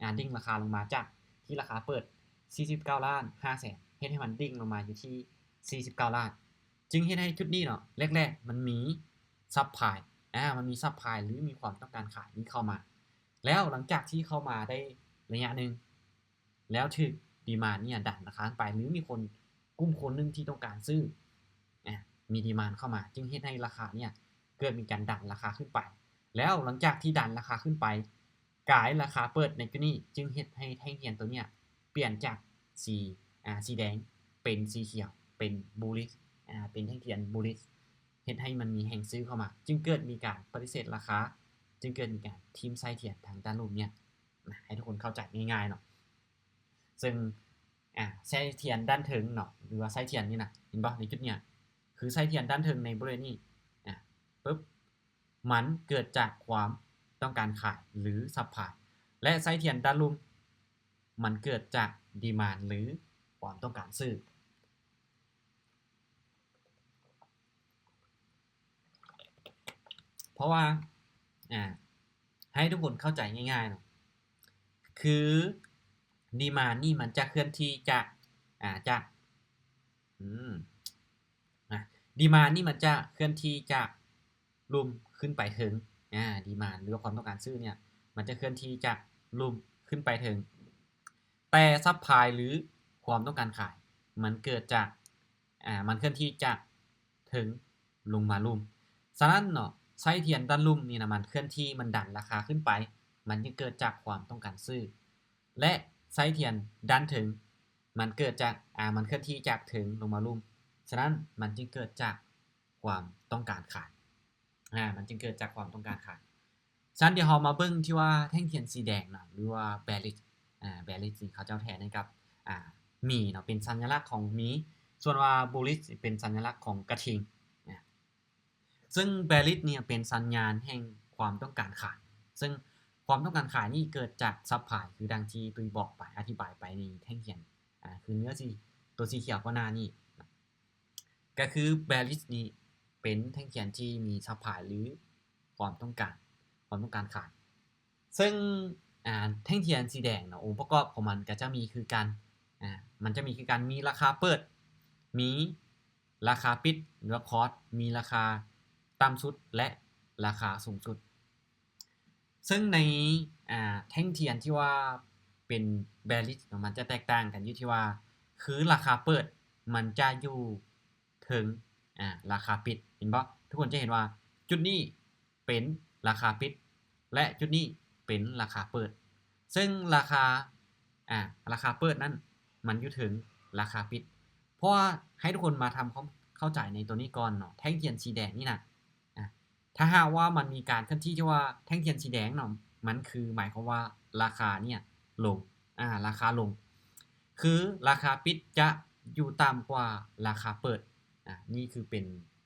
ອາ ດິ່ງລາຄາລົງມາຈາກທີ່ລາຄາເປີດສີ່ສິບເກົ້າລ້ານຫ້າແສນ ເຮັດໃຫ້ມັນດິ່ງລົງມາຢູ່ທີ່ສີ່ສິບເກົ້າລ້ານ ຈຶ່ງເຮັດໃຫ້ຈຸດນີ້ເນາະ ແລກໆ ມັນມີ supply ອາ ມັນມີ supply ຫຼື ມີຄວາມຕ້ອງການຂາຍນີ້ເຂົ້າມາ. ແລ້ວຫຼັງຈາກທີ່ເຂົ້າມາໄດ້ໄລຍະໜຶ່ງ ແລ້ວຖືກ demand ນີ້ດັນລາຄາຂຶ້ນໄປ ຫຼື ມີຄົນ ກຸ່ມຄົນໜຶ່ງທີ່ຕ້ອງການຊື້ ອາ ມີ demand ເຂົ້າມາ ຈຶ່ງເຮັດໃຫ້ລາຄານີ້ເກີດມີການດັນລາຄາຂຶ້ນໄປ. ແລ້ວຫຼັງຈາກທີ່ດັນລາຄາຂຶ້ນໄປ ກາຍລາຄາເປີດໃນຈຸດນີ້ ຈຶ່ງເຮັດໃຫ້ແທ່ງທຽນໂຕເນີ້ຍປ່ຽນຈາກສີ ອາ ສີແດງເປັນສີຂຽວ ເປັນ bullish ອາ ເປັນແທ່ງທຽນ bullish ເຮັດໃຫ້ມັນມີແຮງຊື້ເຂົ້າມາ ຈຶ່ງເກີດມີການປະຕິເສດລາຄາ ຈຶ່ງເກີດມີການຖິ້ມໄສ້ທຽນທາງດ້ານລຸ່ມເນີ້ຍ ນະ ໃຫ້ທຸກຄົນເຂົ້າໃຈງ່າຍໆເນາະ. ເຊິ່ງ ອາ ໄສ້ທຽນດ້ານເທິງເນາະ ຫຼືວ່າໄສ້ທຽນນີ້ນະ ເຫັນບໍ່ ໃນຈຸດເນີ້ຍ ຄືໄສ້ທຽນດ້ານເທິງໃນບໍລິເວນນີ້ ອາ ປຶບ ມັນເກີດຈາກຄວາມຕ້ອງການຂາຍ ຫຼື supply ແລະ ໄສ້ທຽນດ້ານລຸ່ມ ມັນເກີດຈາກ demand ຫຼື ຄວາມຕ້ອງການຊື້. ເພາະວ່າ ອາ ໃຫ້ທຸກຄົນເຂົ້າໃຈງ່າຍໆເນາະ ຄື demand ນີ້ມັນຈະເຄື່ອນທີ່ຈາກ ອາ ຈາກ ອືມ ອາ demand ນີ້ມັນຈະເຄື່ອນທີ່ຈາກລຸ່ມຂຶ້ນໄປເທິງ ອາ demand ຫຼືວ່າຄວາມຕ້ອງການຊື້ເນີ້ຍ ມັນຈະເຄື່ອນທີ່ຈາກລຸ່ມຂຶ້ນໄປເທິງ ແຕ່ supply ຫຼື ຄວາມຕ້ອງການຂາຍ ມັນເກີດຈາກ ອາ ມັນເຄື່ອນທີ່ຈາກເທິງລົງມາລຸ່ມ. ສະນັ້ນເນາະ ໄສ້ທຽນດ້ານລຸ່ມນີ້ນະ ມັນເຄື່ອນທີ່ ມັນດັນລາຄາຂຶ້ນໄປ ມັນຈຶ່ງເກີດຈາກຄວາມຕ້ອງການຊື້ ແລະ ໄສ້ທຽນດ້ານເທິງ ມັນເກີດຈາກ ອາ ມັນເຄື່ອນທີ່ຈາກເທິງລົງມາລຸ່ມ. ສະນັ້ນ ມັນຈຶ່ງເກີດຈາກຄວາມຕ້ອງການຂາຍ ອາ ມັນຈຶ່ງເກີດຈາກຄວາມຕ້ອງການຂາຍ. ສະນັ້ນ ດຽວເຮົາມາເບິ່ງທີ່ວ່າແທ່ງທຽນສີແດງເນາະ ຫຼືວ່າ bearish ອາ bearish ນີ້ເຂົາເຈົ້າແທນໃຫ້ກັບ ອາ ໝີເນາະ ເປັນສັນຍະລັກຂອງໝີ ສ່ວນວ່າ bullish ເປັນສັນຍະລັກຂອງກະທິງ ອາ ເຊິ່ງ bearish ນີ້ເປັນສັນຍານແຫ່ງຄວາມຕ້ອງການຂາຍ ເຊິ່ງຄວາມຕ້ອງການຂາຍນີ້ເກີດຈາກ supply ຄືດັ່ງທີ່ຕຸ້ຍບອກໄປ ອະທິບາຍໄປໃນແທ່ງທຽນ ອາ ຄືເນື້ອສີ ຕົວສີຂຽວກ່ອນໜ້ານີ້ ກະຄື bearish ນີ້ເປັນແທ່ງທຽນທີ່ມີ supply ຫຼື ຄວາມຕ້ອງການ ຄວາມຕ້ອງການຂາຍ. ເຊິ່ງ ອາ ແທ່ງທຽນສີແດງເນາະ ອົງປະກອບຂອງມັນກະຈະມີຄືກັນ ອາ ມັນຈະມີຄືກັນ ມີລາຄາເປີດ ມີລາຄາປິດ ຫຼືວ່າ close ມີລາຄາຕ່ຳສຸດ ແລະ ລາຄາສູງສຸດ. ເຊິ່ງໃນ ອາ ແທ່ງທຽນທີ່ວ່າເປັນ bearish ເນາະ ມັນຈະແຕກຕ່າງກັນຢູ່ທີ່ວ່າ ຄືລາຄາເປີດມັນຈະຢູ່ເທິງ ອາ ລາຄາປິດ ເຫັນບໍ່? ທຸກຄົນຈະເຫັນວ່າຈຸດນີ້ເປັນລາຄາປິດ ແລະ ຈຸດນີ້ເປັນລາຄາເປີດ ເຊິ່ງລາຄາ ອາ ລາຄາເປີດນັ້ນມັນຢູ່ເທິງລາຄາປິດ. ເພາະວ່າໃຫ້ທຸກຄົນມາທຳຄວາມເຂົ້າໃຈໃນໂຕນີ້ກ່ອນເນາະ ແທ່ງທຽນສີແດງນີ້ນະ ອາ ຖ້າຫາກວ່າມັນມີການເຄື່ອນທີ່ທີ່ວ່າແທ່ງທຽນສີແດງເນາະ ມັນຄືໝາຍຄວາມວ່າລາຄາເນີ້ຍລົງ ອາ ລາຄາລົງ ຄືລາຄາປິດຈະຢູ່ຕ່ຳກວ່າລາຄາເປີດ ອາ ນີ້ຄືເປັນ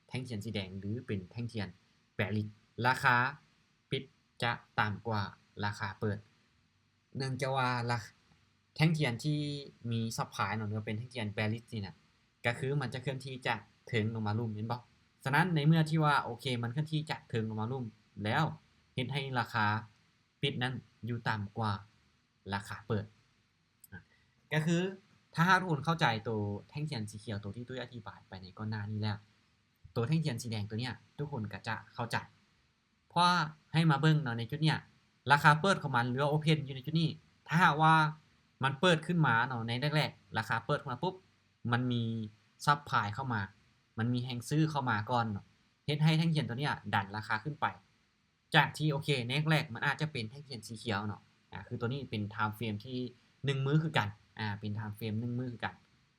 ແທ່ງທຽນສີແດງ ຫຼື ເປັນແທ່ງທຽນ bearish ລາຄາປິດຈະຕ່ຳກວ່າລາຄາເປີດ. ເນື່ອງຈາກວ່າລາ ແທ່ງທຽນທີ່ມີ supply ເນາະ ຫຼືວ່າເປັນແທ່ງທຽນ bearish ນີ້ນະ ກະຄືມັນຈະເຄື່ອນທີ່ຈາກເທິງລົງມາລຸ່ມ ແມ່ນບໍ່? ສະນັ້ນໃນເມື່ອທີ່ວ່າ ໂອເຄ ມັນເຄື່ອນທີ່ຈາກເທິງລົງມາລຸ່ມແລ້ວ ເຮັດໃຫ້ລາຄາປິດນັ້ນຢູ່ຕ່ຳກວ່າລາຄາເປີດ ອາ ກະຄືຖ້າຫາກທຸກຄົນເຂົ້າໃຈໂຕແທ່ງທຽນສີຂຽວ ໂຕທີ່ຕຸ້ຍອະທິບາຍໄປໃນກ່ອນໜ້ານີ້ແລ້ວ ໂຕແທ່ງທຽນສີແດງໂຕເນີ້ຍ ທຸກຄົນກະຈະເຂົ້າໃຈ. ເພາະໃຫ້ມາເບິ່ງເນາະ ໃນຈຸດເນີ້ຍ ລາຄາເປີດຂອງມັນ ຫຼືວ່າ open ຢູ່ໃນຈຸດນີ້ ຖ້າຫາກວ່າມັນເປີດຂຶ້ນມາເນາະ ໃນແລກໆ ລາຄາເປີດຂຶ້ນມາປຸບ ມັນມີ supply ເຂົ້າມາ ມັນມີແຮງຊື້ເຂົ້າມາກ່ອນເນາະ ເຮັດໃຫ້ແທ່ງທຽນໂຕເນີ້ຍດັນລາຄາຂຶ້ນໄປ ຈາກທີ່ ໂອເຄ ໃນແລກໆ ມັນອາດຈະເປັນແທ່ງທຽນສີຂຽວເນາະ ອາ ຄືໂຕນີ້ເປັນ time frame ທີ່ໜຶ່ງມື້ຄືກັນ ອາ ເປັນ time frame ໜຶ່ງມື້ຄືກັນ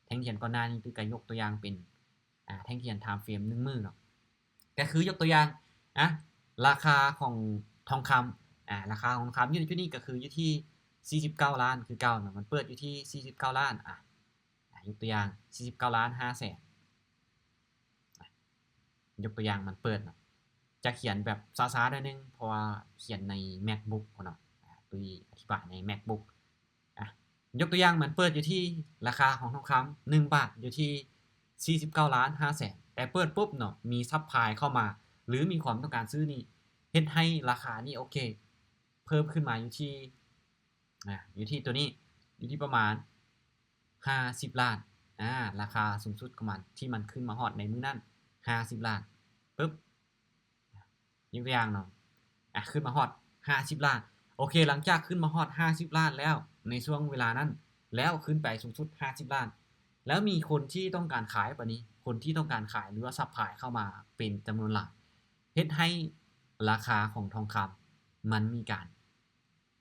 ແທ່ງທຽນກ່ອນໜ້ານີ້ ຕຸ້ຍກະຍົກຕົວຢ່າງເປັນ ອາ ແທ່ງທຽນ time frame ໜຶ່ງມື້ເນາະ ກະຄືຍົກຕົວຢ່າງ ອາ ລາຄາຂອງທອງຄຳ ອາ ລາຄາຂອງທອງຄຳຢູ່ໃນຈຸດນີ້ກະຄືຢູ່ທີ່ສີ່ສິບເກົ້າລ້ານຄືເກົ່າເນາະ ມັນເປີດຢູ່ທີ່ສີ່ສິບເກົ້າລ້ານ ອາ ອາ ຍົກຕົວຢ່າງສີ່ສິບເກົ້າລ້ານຫ້າແສນ ອາ ຍົກຕົວຢ່າງມັນເປີດເນາະ ຈະຂຽນແບບຊ້າໆໜ້ອຍໜຶ່ງ ເພາະວ່າຂຽນໃນ MacBook ເນາະ ອາ ຕຸ້ຍອະທິບາຍໃນ MacBook ອາ ຍົກຕົວຢ່າງ ມັນເປີດຢູ່ທີ່ ລາຄາຂອງທອງຄຳໜຶ່ງບາດຢູ່ທີ່ສີ່ສິບເກົ້າລ້ານຫ້າແສນ ແຕ່ເປີດປຸບເນາະ ມີຊັບພລາຍເຂົ້າມາ ຫຼື ມີຄວາມຕ້ອງການຊື້ນີ້ ເຮັດໃຫ້ລາຄານີ້ ໂອເຄ ເພີ່ມຂຶ້ນມາຢູ່ທີ່ ອາ ຢູ່ທີ່ຕົວນີ້ ຢູ່ທີ່ປະມານຫ້າສິບລ້ານ ອາ ລາຄາສູງສຸດຂອງມັນ ທີ່ມັນຂຶ້ນມາຮອດໃນມື້ນັ້ນ ຫ້າສິບລ້ານ ປຶບ ຍົກຕົວຢ່າງເນາະ ອາ ຂຶ້ນມາຮອດຫ້າສິບລ້ານ ໂອເຄ ຫຼັງຈາກຂຶ້ນມາຮອດຫ້າສິບລ້ານແລ້ວ ໃນຊ່ວງເວລານັ້ນ ແລ້ວຂຶ້ນໄປສູງສຸດຫ້າສິບລ້ານ ແລ້ວມີຄົນທີ່ຕ້ອງການຂາຍ ບາດນີ້ ຄົນທີ່ຕ້ອງການຂາຍ ຫຼືວ່າຊັບພລາຍເຂົ້າມາເປັນຈຳນວນຫຼາຍ ເຮັດໃຫ້ລາຄາຂອງທອງຄຳມັນມີການ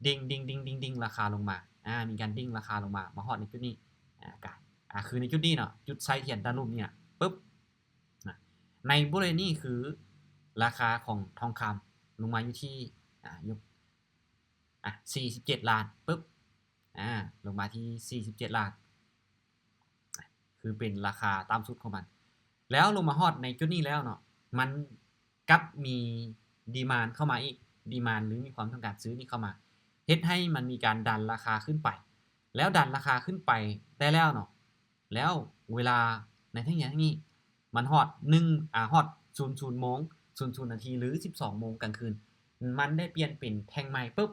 ດິ່ງ ດິ່ງ ດິ່ງ ດິ່ງ ດິ່ງລາຄາລົງມາ ອາ ມີການດິ່ງລາຄາລົງມາ ມາຮອດໃນຈຸດນີ້ ອາ ການ ອາ ຄືໃນຈຸດນີ້ເນາະ ຈຸດໄສ້ທຽນດ້ານລຸ່ມນີ້ນະ ປຶບ ນະ ໃນບໍລິເວນນີ້ຄືລາຄາຂອງທອງຄຳລົງມາຢູ່ທີ່ ອາ ຢູ່ ອາ ສີ່ສິບເຈັດລ້ານ ປຶບ ອາ ລົງມາທີ່ສີ່ສິບເຈັດລ້ານ ຄືເປັນລາຄາຕ່ຳສຸດຂອງມັນ ແລ້ວລົງມາຮອດໃນຈຸດນີ້ແລ້ວເນາະ ມັນກັບມີດີມານເຂົ້າມາອີກ ດີມານ ຫຼື ມີຄວາມຕ້ອງການຊື້ນີ້ເຂົ້າມາ ເຮັດໃຫ້ມັນມີການດັນລາຄາຂຶ້ນໄປ ແລ້ວດັນລາຄາຂຶ້ນໄປໄດ້ແລ້ວເນາະ ແລ້ວເວລາໃນແທ່ງທຽນແທ່ງນີ້ ມັນຮອດໜຶ່ງ ອາ ຮອດສູນສູນໂມງ ສູນສູນນາທີ ຫຼື ສິບສອງໂມງກາງຄືນ ມັນໄດ້ປ່ຽນເປັນແທ່ງໃໝ່ປຶບ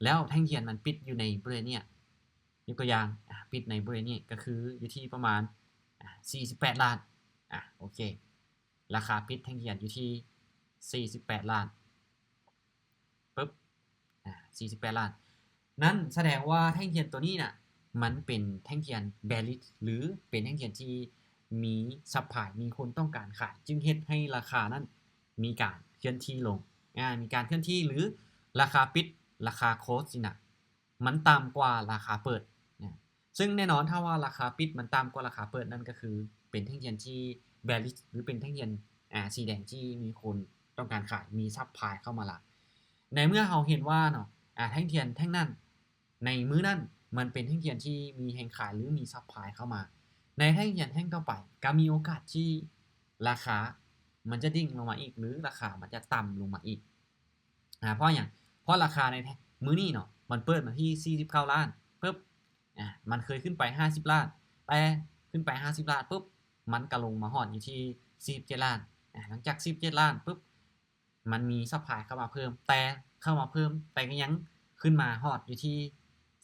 ແລ້ວແທ່ງທຽນມັນປິດຢູ່ໃນບໍລິເວນນີ້ ຍົກຕົວຢ່າງ ອາ ປິດໃນບໍລິເວນນີ້ ກໍຄືຢູ່ທີ່ປະມານ ອາ ສີ່ສິບແປດລ້ານ ອາ ໂອເຄ ລາຄາປິດແທ່ງທຽນຢູ່ທີ່ສີ່ສິບແປດລ້ານ ປຶບ ອາ ສີ່ສິບແປດລ້ານ ນັ້ນສະແດງວ່າແທ່ງທຽນຕົວນີ້ນະ ມັນເປັນແທ່ງທຽນ bearish ຫຼື ເປັນແທ່ງທຽນທີ່ມີຊັບພລາຍ ມີຄົນຕ້ອງການຂາຍ ຈຶ່ງເຮັດໃຫ້ລາຄານັ້ນມີການເຄື່ອນທີ່ລົງ ອາ ມີການເຄື່ອນທີ່ ຫຼື ລາຄາປິດ ລາຄາ close ນີ້ນະ ມັນຕ່ຳກວ່າລາຄາເປີດນະ ຊຶ່ງແນ່ນອນ ຖ້າວ່າລາຄາປິດມັນຕ່ຳກວ່າລາຄາເປີດ ນັ້ນກໍຄືເປັນແທ່ງທຽນທີ່ bearish ຫຼື ເປັນແທ່ງທຽນ ອາ ສີແດງທີ່ມີຄົນຕ້ອງການຂາຍ ມີຊັບພລາຍເຂົ້າມາຫຼາຍ ໃນເມື່ອເຮົາເຫັນວ່າເນາະ ອາ ແທ່ງທຽນແທ່ງນັ້ນ ໃນມື້ນັ້ນມັນເປັນແທ່ງທຽນທີ່ມີແຮງຂາຍ ຫຼື ມີຊັບພລາຍເຂົ້າມາ ໃນແທ່ງທຽນແທ່ງຕໍ່ໄປກໍມີໂອກາດທີ່ລາຄາມັນຈະດິ່ງລົງມາອີກ ຫຼື ລາຄາມັນຈະຕ່ຳລົງມາອີກ ອາ ເພາະຫຍັງ? ເພາະລາຄາໃນແທ່ງ ມື້ນີ້ເນາະ ມັນເປີດມາທີ່ສີ່ສິບເກົ້າລ້ານ ປຶບ ອາ ມັນເຄີຍຂຶ້ນໄປຫ້າສິບລ້ານ ແຕ່ຂຶ້ນໄປຫ້າສິບລ້ານປຶບ ມັນກໍລົງມາຮອດຢູ່ທີ່ສີ່ສິບເຈັດລ້ານ ອາ ຫຼັງຈາກສີ່ສິບເຈັດລ້ານປຶບ ມັນມີຊັບພລາຍເຂົ້າມາເພີ່ມ ແຕ່ເຂົ້າມາເພີ່ມ ແຕ່ກໍຍັງຂຶ້ນມາຮອດຢູ່ທີ່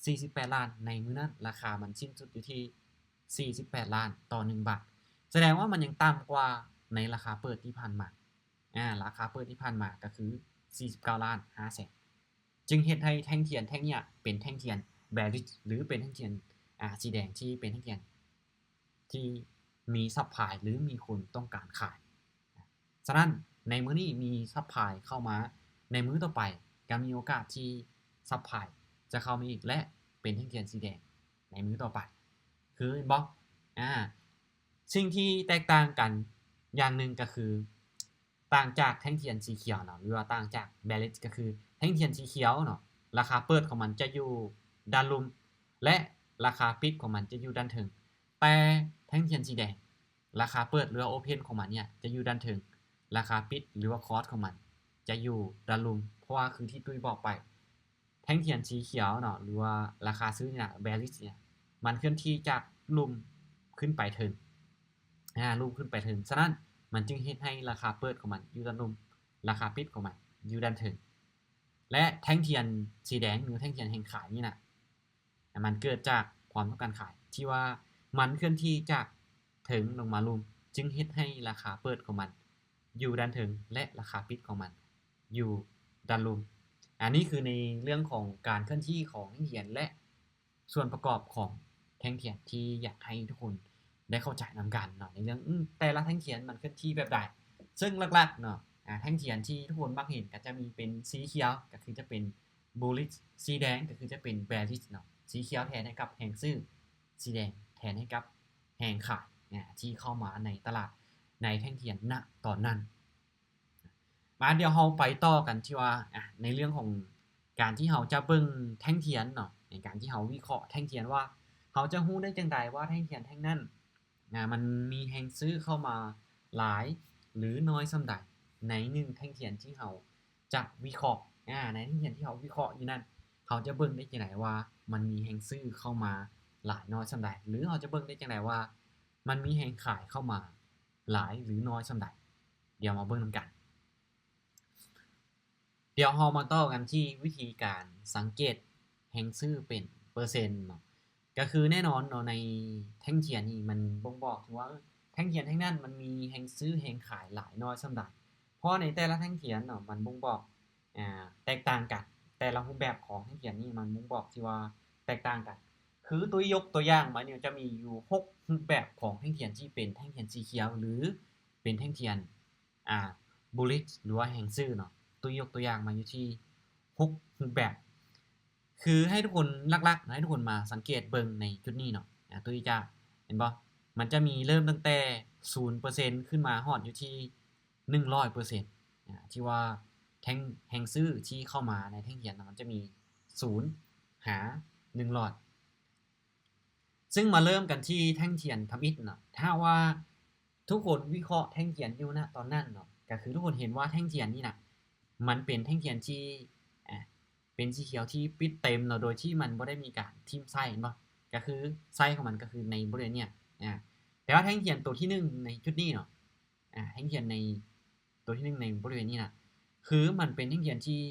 ສີ່ສິບແປດລ້ານ ໃນມື້ນັ້ນລາຄາມັນສິ້ນສຸດຢູ່ທີ່ສີ່ສິບແປດລ້ານຕໍ່ໜຶ່ງບາດ ສະແດງວ່າມັນຍັງຕ່ຳກວ່າໃນລາຄາເປີດທີ່ຜ່ານມາ ອາ ລາຄາເປີດທີ່ຜ່ານມາກໍຄືສີ່ສິບເກົ້າລ້ານຫ້າແສນ ຈຶ່ງເຮັດໃຫ້ແທ່ງທຽນແທ່ງເນີ້ຍເປັນແທ່ງທຽນ bearish ຫຼື ເປັນແທ່ງທຽນ ອາ ສີແດງທີ່ເປັນແທ່ງທຽນທີ່ມີຊັບພລາຍ ຫຼື ມີຄົນຕ້ອງການຂາຍ. ສະນັ້ນ ໃນມື້ນີ້ມີຊັບພລາຍເຂົ້າມາ, ໃນມື້ຕໍ່ໄປກໍມີໂອກາດທີ່ຊັບພລາຍຈະເຂົ້າມາອີກ ແລະ ເປັນແທ່ງທຽນສີແດງໃນມື້ຕໍ່ໄປ ຄື ເຫັນບໍ່? ອາ ສິ່ງທີ່ແຕກຕ່າງກັນຢ່າງໜຶ່ງກໍຄື ຕ່າງຈາກແທ່ງທຽນສີຂຽວເນາະ ຫຼືວ່າຕ່າງຈາກ bearish ກໍຄືແທ່ງທຽນສີຂຽວເນາະ ລາຄາເປີດຂອງມັນຈະຢູ່ດ້ານລຸ່ມ ແລະ ລາຄາປິດຂອງມັນຈະຢູ່ດ້ານເທິງ. ແຕ່ແທ່ງທຽນສີແດງ ລາຄາເປີດ ຫຼືວ່າ open ຂອງມັນເນີ້ຍຈະຢູ່ດ້ານເທິງ, ລາຄາປິດ ຫຼືວ່າ close ຂອງມັນຈະຢູ່ດ້ານລຸ່ມ. ເພາະວ່າຄືທີ່ຕຸ້ຍບອກໄປ ແທ່ງທຽນສີຂຽວເນາະ ຫຼືວ່າລາຄາຊື້ນີ້ນະ bearish ເນີ້ຍ ມັນເຄື່ອນທີ່ຈາກລຸ່ມຂຶ້ນໄປເທິງ ອາ ລຸ່ມຂຶ້ນໄປເທິງ. ສະນັ້ນ ມັນຈຶ່ງເຮັດໃຫ້ລາຄາເປີດຂອງມັນຢູ່ດ້ານລຸ່ມ, ລາຄາປິດຂອງມັນຢູ່ດ້ານເທິງ. ແລະ ແທ່ງທຽນສີແດງ ຫຼືແທ່ງທຽນແຮງຂາຍນີ້ນະ ມັນເກີດຈາກຄວາມຕ້ອງການຂາຍ ທີ່ວ່າມັນເຄື່ອນທີ່ຈາກເທິງລົງມາລຸ່ມ ຈຶ່ງເຮັດໃຫ້ລາຄາເປີດຂອງມັນຢູ່ດ້ານເທິງ ແລະ ລາຄາປິດຂອງມັນຢູ່ດ້ານລຸ່ມ. ອັນນີ້ຄືໃນເລື່ອງຂອງການເຄື່ອນທີ່ຂອງແທ່ງທຽນ ແລະ ສ່ວນປະກອບຂອງແທ່ງທຽນທີ່ຢາກໃຫ້ທຸກຄົນໄດ້ເຂົ້າໃຈນຳກັນເນາະ ໃນເລື່ອງ ອືມ ແຕ່ລະແທ່ງທຽນມັນເຄື່ອນທີ່ແບບໃດ. ເຊິ່ງຫຼັກໆເນາະ ອາ ແທ່ງທຽນທີ່ທຸກຄົນມັກເຫັນກໍຈະມີເປັນສີຂຽວ ກໍຄືຈະເປັນ bullish ສີແດງກໍຄືຈະເປັນ bearish ເນາະ ສີຂຽວແທນໃຫ້ກັບແຮງຊື້ ສີແດງແທນໃຫ້ກັບແຮງຂາຍ ອາ ທີ່ເຂົ້າມາໃນຕະຫຼາດໃນແທ່ງທຽນ ນະ ຕອນນັ້ນ. ມາ ດຽວເຮົາໄປຕໍ່ກັນທີ່ວ່າ ອາ ໃນເລື່ອງຂອງການທີ່ເຮົາຈະເບິ່ງແທ່ງທຽນເນາະ ໃນການທີ່ເຮົາວິເຄາະແທ່ງທຽນວ່າ ເຮົາຈະຮູ້ໄດ້ຈັ່ງໃດວ່າແທ່ງທຽນແທ່ງນັ້ນ ອາ ມັນມີແຮງຊື້ເຂົ້າມາຫຼາຍ ຫຼື ໜ້ອຍສ່ຳໃດ ໃນໜຶ່ງແທ່ງທຽນທີ່ເຮົາຈະວິເຄາະ ອາ ໃນແທ່ງທຽນທີ່ເຮົາວິເຄາະຢູ່ນັ້ນ. ເຮົາຈະເບິ່ງໄດ້ຈັ່ງໃດວ່າມັນມີແຮງຊື້ເຂົ້າມາຫຼາຍນ້ອຍສ່ຳໃດ ຫຼື ເຮົາຈະເບິ່ງໄດ້ຈັ່ງໃດວ່າມັນມີແຮງຂາຍເຂົ້າມາຫຼາຍ ຫຼື ນ້ອຍສ່ຳໃດ? ດຽວມາເບິ່ງນຳກັນ. ດຽວເຮົາມາຕໍ່ກັນທີ່ວິທີການສັງເກດແຮງຊື້ເປັນເປີເຊັນເນາະ. ກໍຄືແນ່ນອນເນາະ ໃນແທ່ງທຽນນີ້ມັນບົ່ງບອກເຖິງວ່າ ເອີ ແທ່ງທຽນແທ່ງນັ້ນມັນມີແຮງຊື້ແຮງຂາຍຫຼາຍນ້ອຍສ່ຳໃດ. ເພາະໃນແຕ່ລະແທ່ງທຽນເນາະ ມັນບົ່ງບອກ ອາ ແຕກຕ່າງກັນ, ແຕ່ລະຮູບແບບຂອງແທ່ງທຽນນີ້ມັນບົ່ງບອກທີ່ວ່າແຕກຕ່າງກັນ. ຄືຕົວ ຍົກຕົວຢ່າງມານີ້ ຈະມີຢູ່ຫົກຮູບແບບຂອງແທ່ງທຽນທີ່ເປັນແທ່ງທຽນສີຂຽວ ຫຼື ເປັນແທ່ງທຽນ ອາ ບູລລິດ ຫຼືວ່າແຮງຊື້ເນາະ. ຕຸ້ຍຍົກຕົວຢ່າງມາຢູ່ທີ່ຫົກຮູບແບບ. ຄືໃຫ້ທຸກຄົນ ຫຼັກໆ ໃຫ້ທຸກຄົນມາສັງເກດເບິ່ງໃນຈຸດນີ້ເນາະ. ອາ ຕຸ້ຍຈະ ເຫັນບໍ່? ມັນຈະມີເລີ່ມຕັ້ງແຕ່ສູນເປີເຊັນຂຶ້ນມາຮອດຢູ່ທີ່ໜຶ່ງຮ້ອຍເປີເຊັນ ອາ ທີ່ວ່າແທ່ງ ແຮງຊື້ທີ່ເຂົ້າມາໃນແທ່ງທຽນນະ ມັນຈະມີສູນຫາໜຶ່ງຮ້ອຍ. ຊຶ່ງມາເລີ່ມກັນທີ່ແທ່ງທຽນທຳອິດເນາະ. ຖ້າວ່າທຸກຄົນວິເຄາະແທ່ງທຽນຢູ່ນະຕອນນັ້ນເນາະ ກໍຄືທຸກຄົນເຫັນວ່າແທ່ງທຽນນີ້ນະ ມັນເປັນແທ່ງທຽນທີ່ ອາ ເປັນສີຂຽວທີ່ປິດເຕັມເນາະ ໂດຍທີ່ມັນບໍ່ໄດ້ມີການຖິ້ມໄສ້ ເຫັນບໍ່? ກໍຄືໄສ້ຂອງມັນກໍຄືໃນບໍລິເວນເນີ້ຍ ອາ ແຕ່ວ່າແທ່ງທຽນໂຕທີໜຶ່ງໃນຈຸດນີ້ເນາະ ອາ ແທ່ງທຽນໃນ ໂຕທີໜຶ່ງໃນບໍລິເວນນີ້ນະ ຄືມັນເປັນແທ່ງທຽນທີ່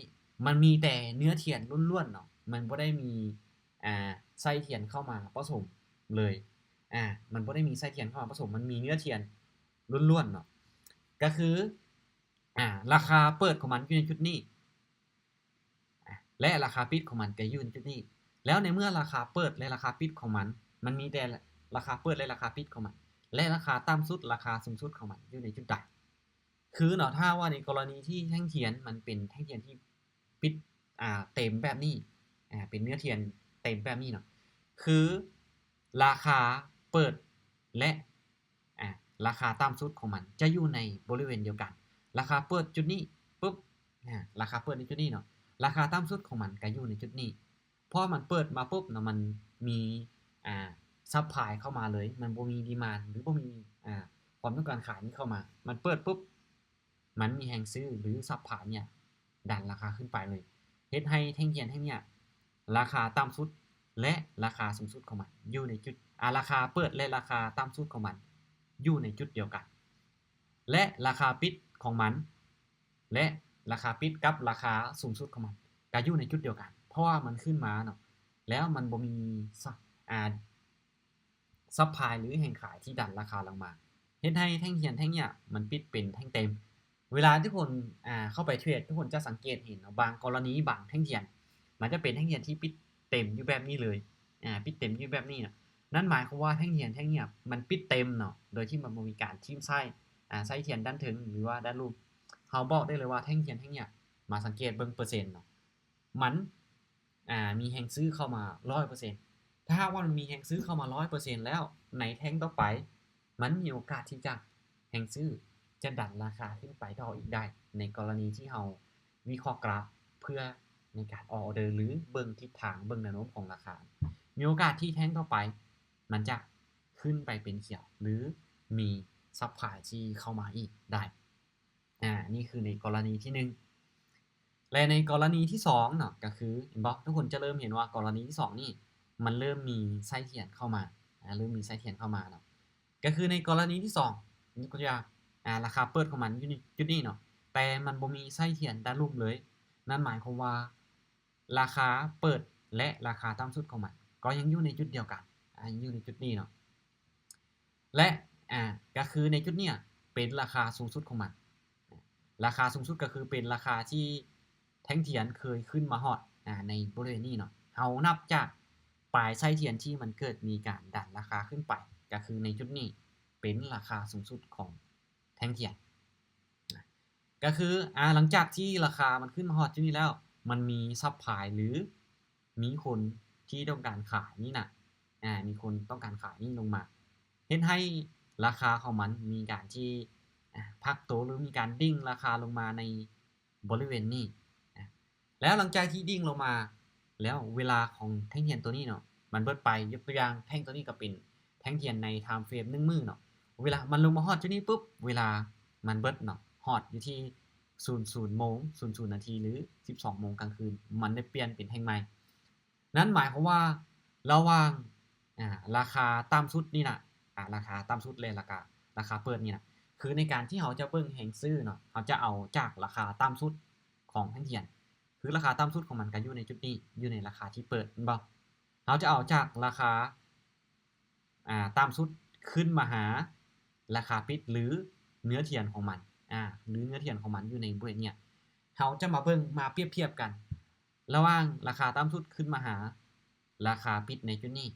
ມັນມີແຕ່ເນື້ອທຽນລ້ວນໆເນາະ ມັນບໍ່ໄດ້ມີ ອາ ໄສ້ທຽນເຂົ້າມາປະສົມເລີຍ ອາ ມັນບໍ່ໄດ້ມີໄສ້ທຽນເຂົ້າມາປະສົມ ມັນມີເນື້ອທຽນລ້ວນໆເນາະ. ກໍຄື ອາ ລາຄາເປີດຂອງມັນຢູ່ໃນຈຸດນີ້ ອາ ແລະ ລາຄາປິດຂອງມັນກໍຢູ່ໃນຈຸດນີ້. ແລ້ວໃນເມື່ອລາຄາເປີດ ແລະ ລາຄາປິດຂອງມັນ ມັນມີແຕ່ລາຄາເປີດ ແລະ ລາຄາປິດຂອງມັນ ແລະ ລາຄາຕ່ຳສຸດ ລາຄາສູງສຸດຂອງມັນຢູ່ໃນຈຸດໃດ? ຄືເນາະ ຖ້າວ່າໃນກໍລະນີທີ່ແທ່ງທຽນມັນເປັນແທ່ງທຽນທີ່ປິດ ອາ ເຕັມແບບນີ້ ອາ ເປັນເນື້ອທຽນເຕັມແບບນີ້ເນາະ ຄືລາຄາເປີດ ແລະ ອາ ລາຄາຕ່ຳສຸດຂອງມັນຈະຢູ່ໃນບໍລິເວນດຽວກັນ. ລາຄາເປີດຈຸດນີ້ປຶບ ອາ ລາຄາເປີດໃນຈຸດນີ້ເນາະ ລາຄາຕ່ຳສຸດຂອງມັນກໍຢູ່ໃນຈຸດນີ້. ເພາະມັນເປີດມາປຶບເນາະ ມັນມີ ອາ ຊັບພລາຍເຂົ້າມາເລີຍ ມັນບໍ່ມີດີມານ ຫຼື ບໍ່ມີ ອາ ຄວາມຕ້ອງການຂາຍນີ້ເຂົ້າມາ. ມັນເປີດປຶບ ມັນມີແຮງຊື້ ຫຼື ຊັບພລາຍເນີ້ຍດັນລາຄາຂຶ້ນໄປເລີຍ ເຮັດໃຫ້ແທ່ງທຽນແທ່ງເນີ້ຍ ລາຄາຕ່ຳສຸດ ແລະ ລາຄາສູງສຸດຂອງມັນຢູ່ໃນຈຸດ ອາ ລາຄາເປີດ ແລະ ລາຄາຕ່ຳສຸດຂອງມັນຢູ່ໃນຈຸດດຽວກັນ ແລະ ລາຄາປິດຂອງມັນ ແລະ ລາຄາປິດກັບລາຄາສູງສຸດຂອງມັນກໍຢູ່ໃນຈຸດດຽວກັນ ເພາະວ່າມັນຂຶ້ນມາເນາະ ແລ້ວມັນບໍ່ມີ ອາ ຊັບພລາຍ ຫຼື ແຮງຂາຍທີ່ດັນລາຄາລົງມາ ເຮັດໃຫ້ແທ່ງທຽນແທ່ງເນີ້ຍມັນປິດເປັນແທ່ງເຕັມ. ເວລາທີ່ຄົນ ອາ ເຂົ້າໄປເທຣດ ທຸກຄົນຈະສັງເກດເຫັນເນາະ ບາງກໍລະນີ ບາງແທ່ງທຽນ ມັນຈະເປັນແທ່ງທຽນທີ່ປິດເຕັມຢູ່ແບບນີ້ເລີຍ ອາ ປິດເຕັມຢູ່ແບບນີ້ເນາະ. ນັ້ນໝາຍຄວາມວ່າແທ່ງທຽນແທ່ງເນີ້ຍມັນປິດເຕັມເນາະ ໂດຍທີ່ມັນບໍ່ມີການຖິ້ມໄສ້ ອາ ໄສ້ທຽນດ້ານເທິງ ຫຼືວ່າດ້ານລຸ່ມ. ເຮົາບອກໄດ້ເລີຍວ່າແທ່ງທຽນແທ່ງເນີ້ຍ ມາສັງເກດເບິ່ງເປີເຊັນເນາະ ມັນ ອາ ມີແຮງຊື້ເຂົ້າມາຮ້ອຍເປີເຊັນ. ຖ້າຫາກວ່າມັນມີແຮງຊື້ເຂົ້າມາຮ້ອຍເປີເຊັນແລ້ວ ໃນແທ່ງຕໍ່ໄປ ມັນມີໂອກາດທີ່ຈະ ແຮງຊື້ຈະດັນລາຄາຂຶ້ນໄປຕໍ່ອີກໄດ້ ໃນກໍລະນີທີ່ເຮົາວິເຄາະກຣາຟເພື່ອໃນການອອກອອເດີ ຫຼື ເບິ່ງທິດທາງ ເບິ່ງແນວໂນ້ມຂອງລາຄາ ມີໂອກາດທີ່ແທ່ງຕໍ່ໄປມັນຈະຂຶ້ນໄປເປັນຂຽວ ຫຼື ມີຊັບພລາຍທີ່ເຂົ້າມາອີກໄດ້. ອາ ນີ້ຄືໃນກໍລະນີທີໜຶ່ງ ແລະ ໃນກໍລະນີທີສອງເນາະ ກໍຄື ເຫັນບໍ່? ທຸກຄົນຈະເລີ່ມເຫັນວ່າກໍລະນີທີສອງນີ້ ມັນເລີ່ມມີໄສ້ທຽນເຂົ້າມາ ອາ ເລີ່ມມີໄສ້ທຽນເຂົ້າມາເນາະ ກໍຄືໃນກໍລະນີທີສອງ ຍົກຕົວຢ່າງ ອາ ລາຄາເປີດຂອງມັນຢູ່ໃນຈຸດນີ້ເນາະ ແຕ່ມັນບໍ່ມີໄສ້ທຽນດ້ານລຸ່ມເລີຍ. ນັ້ນໝາຍຄວາມວ່າ ລາຄາເປີດ ແລະ ລາຄາຕ່ຳສຸດຂອງມັນ ກໍຍັງຢູ່ໃນຈຸດດຽວກັນ ອາ ຍັງຢູ່ໃນຈຸດນີ້ເນາະ ແລະ ອາ ກໍຄືໃນຈຸດເນີ້ຍເປັນລາຄາສູງສຸດຂອງມັນ. ລາຄາສູງສຸດກໍຄືເປັນລາຄາທີ່ແທ່ງທຽນເຄີຍຂຶ້ນມາຮອດ ອາ ໃນບໍລິເວນນີ້ເນາະ. ເຮົານັບຈາກປາຍໄສ້ທຽນທີ່ມັນເກີດມີການດັນລາຄາຂຶ້ນໄປ ກໍຄືໃນຈຸດນີ້ເປັນລາຄາສູງສຸດຂອງແທ່ງທຽນ. ກໍຄື ອາ ຫຼັງຈາກທີ່ລາຄາມັນຂຶ້ນມາຮອດຈຸດນີ້ແລ້ວ ມັນມີຊັບພລາຍ ຫຼື ມີຄົນທີ່ຕ້ອງການຂາຍນີ້ນະ ອາ ມີຄົນຕ້ອງການຂາຍນີ້ລົງມາ ເຮັດໃຫ້ລາຄາຂອງມັນມີການທີ່ ອາ ພັກໂຕ ຫຼື ມີການດິ້ງລາຄາລົງມາໃນບໍລິເວນນີ້ນະ. ແລ້ວຫຼັງຈາກທີ່ດິ້ງລົງມາແລ້ວ ເວລາຂອງແທ່ງທຽນໂຕນີ້ເນາະ ມັນເບິດໄປ. ຍົກຕົວຢ່າງ ແທ່ງໂຕນີ້ກໍເປັນແທ່ງທຽນໃນທາມເຟຣມໜຶ່ງມື້ເນາະ. ເວລາມັນລົງມາຮອດຈຸດນີ້ປຶບ ເວລາມັນເບິດເນາະ ຮອດຢູ່ທີ່ສູນສູນໂມງ ສູນສູນນາທີ ຫຼື ສິບສອງໂມງກາງຄືນ ມັນໄດ້ປ່ຽນເປັນແທ່ງໃໝ່. ນັ້ນໝາຍຄວາມວ່າລະຫວ່າງ ອາ ລາຄາຕ່ຳສຸດນີ້ນະ ອາ ລາຄາຕ່ຳສຸດ ແລະ ລາຄາ ລາຄາເປີດນີ້ນະ ຄືໃນການທີ່ເຮົາຈະເບິ່ງແຮງຊື້ເນາະ ເຮົາຈະເອົາຈາກລາຄາຕ່ຳສຸດຂອງແທ່ງທຽນ ຄືລາຄາຕ່ຳສຸດຂອງມັນກໍຢູ່ໃນຈຸດນີ້ ຢູ່ໃນລາຄາທີ່ເປີດ ແມ່ນບໍ່? ເຮົາຈະເອົາຈາກລາຄາ ອາ ຕ່ຳສຸດຂຶ້ນມາຫາລາຄາປິດ ຫຼື ເນື້ອທຽນຂອງມັນ ອາ ຫຼື ເນື້ອທຽນຂອງມັນຢູ່ໃນບໍລິເວນນີ້ ເຮົາຈະມາເບິ່ງ ມາປຽບທຽບກັນ ລະຫວ່າງລາຄາຕ່ຳສຸດຂຶ້ນມາຫາລາຄາປິດໃນຈຸດນີ້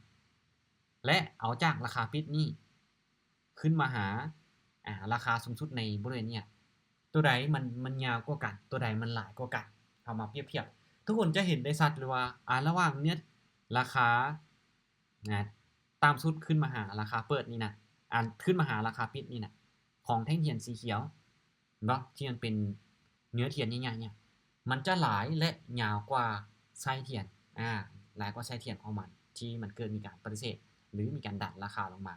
ແລະ ເອົາຈາກລາຄາປິດນີ້ຂຶ້ນມາຫາ ອາ ລາຄາສູງສຸດໃນບໍລິເວນນີ້ ໂຕໃດມັນ ມັນຍາວກວ່າກັນ ໂຕໃດມັນຫຼາຍກວ່າກັນ ເຮົາມາປຽບທຽບ ທຸກຄົນຈະເຫັນໄດ້ຊັດເລີຍວ່າ ອາ ລະຫວ່າງເນື້ອ ລາຄາ ນະ ຕ່ຳສຸດຂຶ້ນມາຫາລາຄາເປີດນີ້ນະ ອັນ ຂຶ້ນມາຫາລາຄາປິດນີ້ນະ ຂອງແທ່ງທຽນສີຂຽວ ເນາະ ທີ່ມັນເປັນເນື້ອທຽນໃຫຍ່ໆ ເນີ້ຍ ມັນຈະຫຼາຍ ແລະ ຍາວກວ່າໄສ້ທຽນ ອາ ຫຼາຍກວ່າໄສ້ທຽນຂອງມັນ ທີ່ມັນເກີດມີການປະຕິເສດ ຫຼື ມີການດັນລາຄາລົງມາ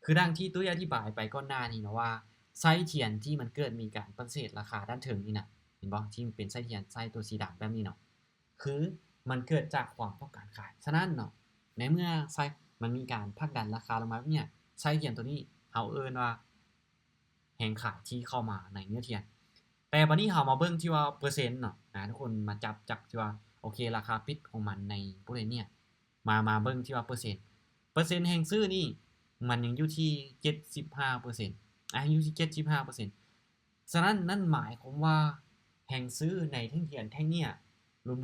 ຄືດັ່ງທີ່ຕຸ້ຍອະທິບາຍໄປກ່ອນໜ້ານີ້ເນາະວ່າ ໄສ້ທຽນທີ່ມັນເກີດມີການປະຕິເສດລາຄາດ້ານເທິງນີ້ນະ ເຫັນບໍ່? ທີ່ມັນເປັນໄສ້ທຽນ ໄສ້ຕົວສີດຳແບບນີ້ເນາະ ຄືມັນເກີດຈາກຄວາມຕ້ອງການຂາຍ. ສະນັ້ນເນາະ ໃນເມື່ອໄສ້ ມັນມີການຜັກດັນລາຄາລົງມາແບບເນີ້ຍ ໄສ້ທຽນຕົວນີ້ເຮົາເອີ້ນວ່າ ແຮງຂາຍທີ່ເຂົ້າມາໃນເນື້ອທຽນ. ແຕ່ບາດນີ້ເຮົາມາເບິ່ງທີ່ວ່າເປີເຊັນເນາະ ອາ ທຸກຄົນມາຈັບ ຈັບທີ່ວ່າ ໂອເຄ ລາຄາປິດຂອງມັນໃນບໍລິເວນເນີ້ຍ ມາ ມາເບິ່ງທີ່ວ່າເປີເຊັນ ເປີເຊັນແຮງຊື້ນີ້ ມັນຍັງຢູ່ທີ່ເຈັດສິບຫ້າເປີເຊັນ ອາ ຍັງຢູ່ທີ່ເຈັດສິບຫ້າເປີເຊັນ. ສະນັ້ນ ນັ້ນໝາຍຄວາມວ່າແຮງຊື້ໃນແທ່ງທຽນແທ່ງເນີ້ຍ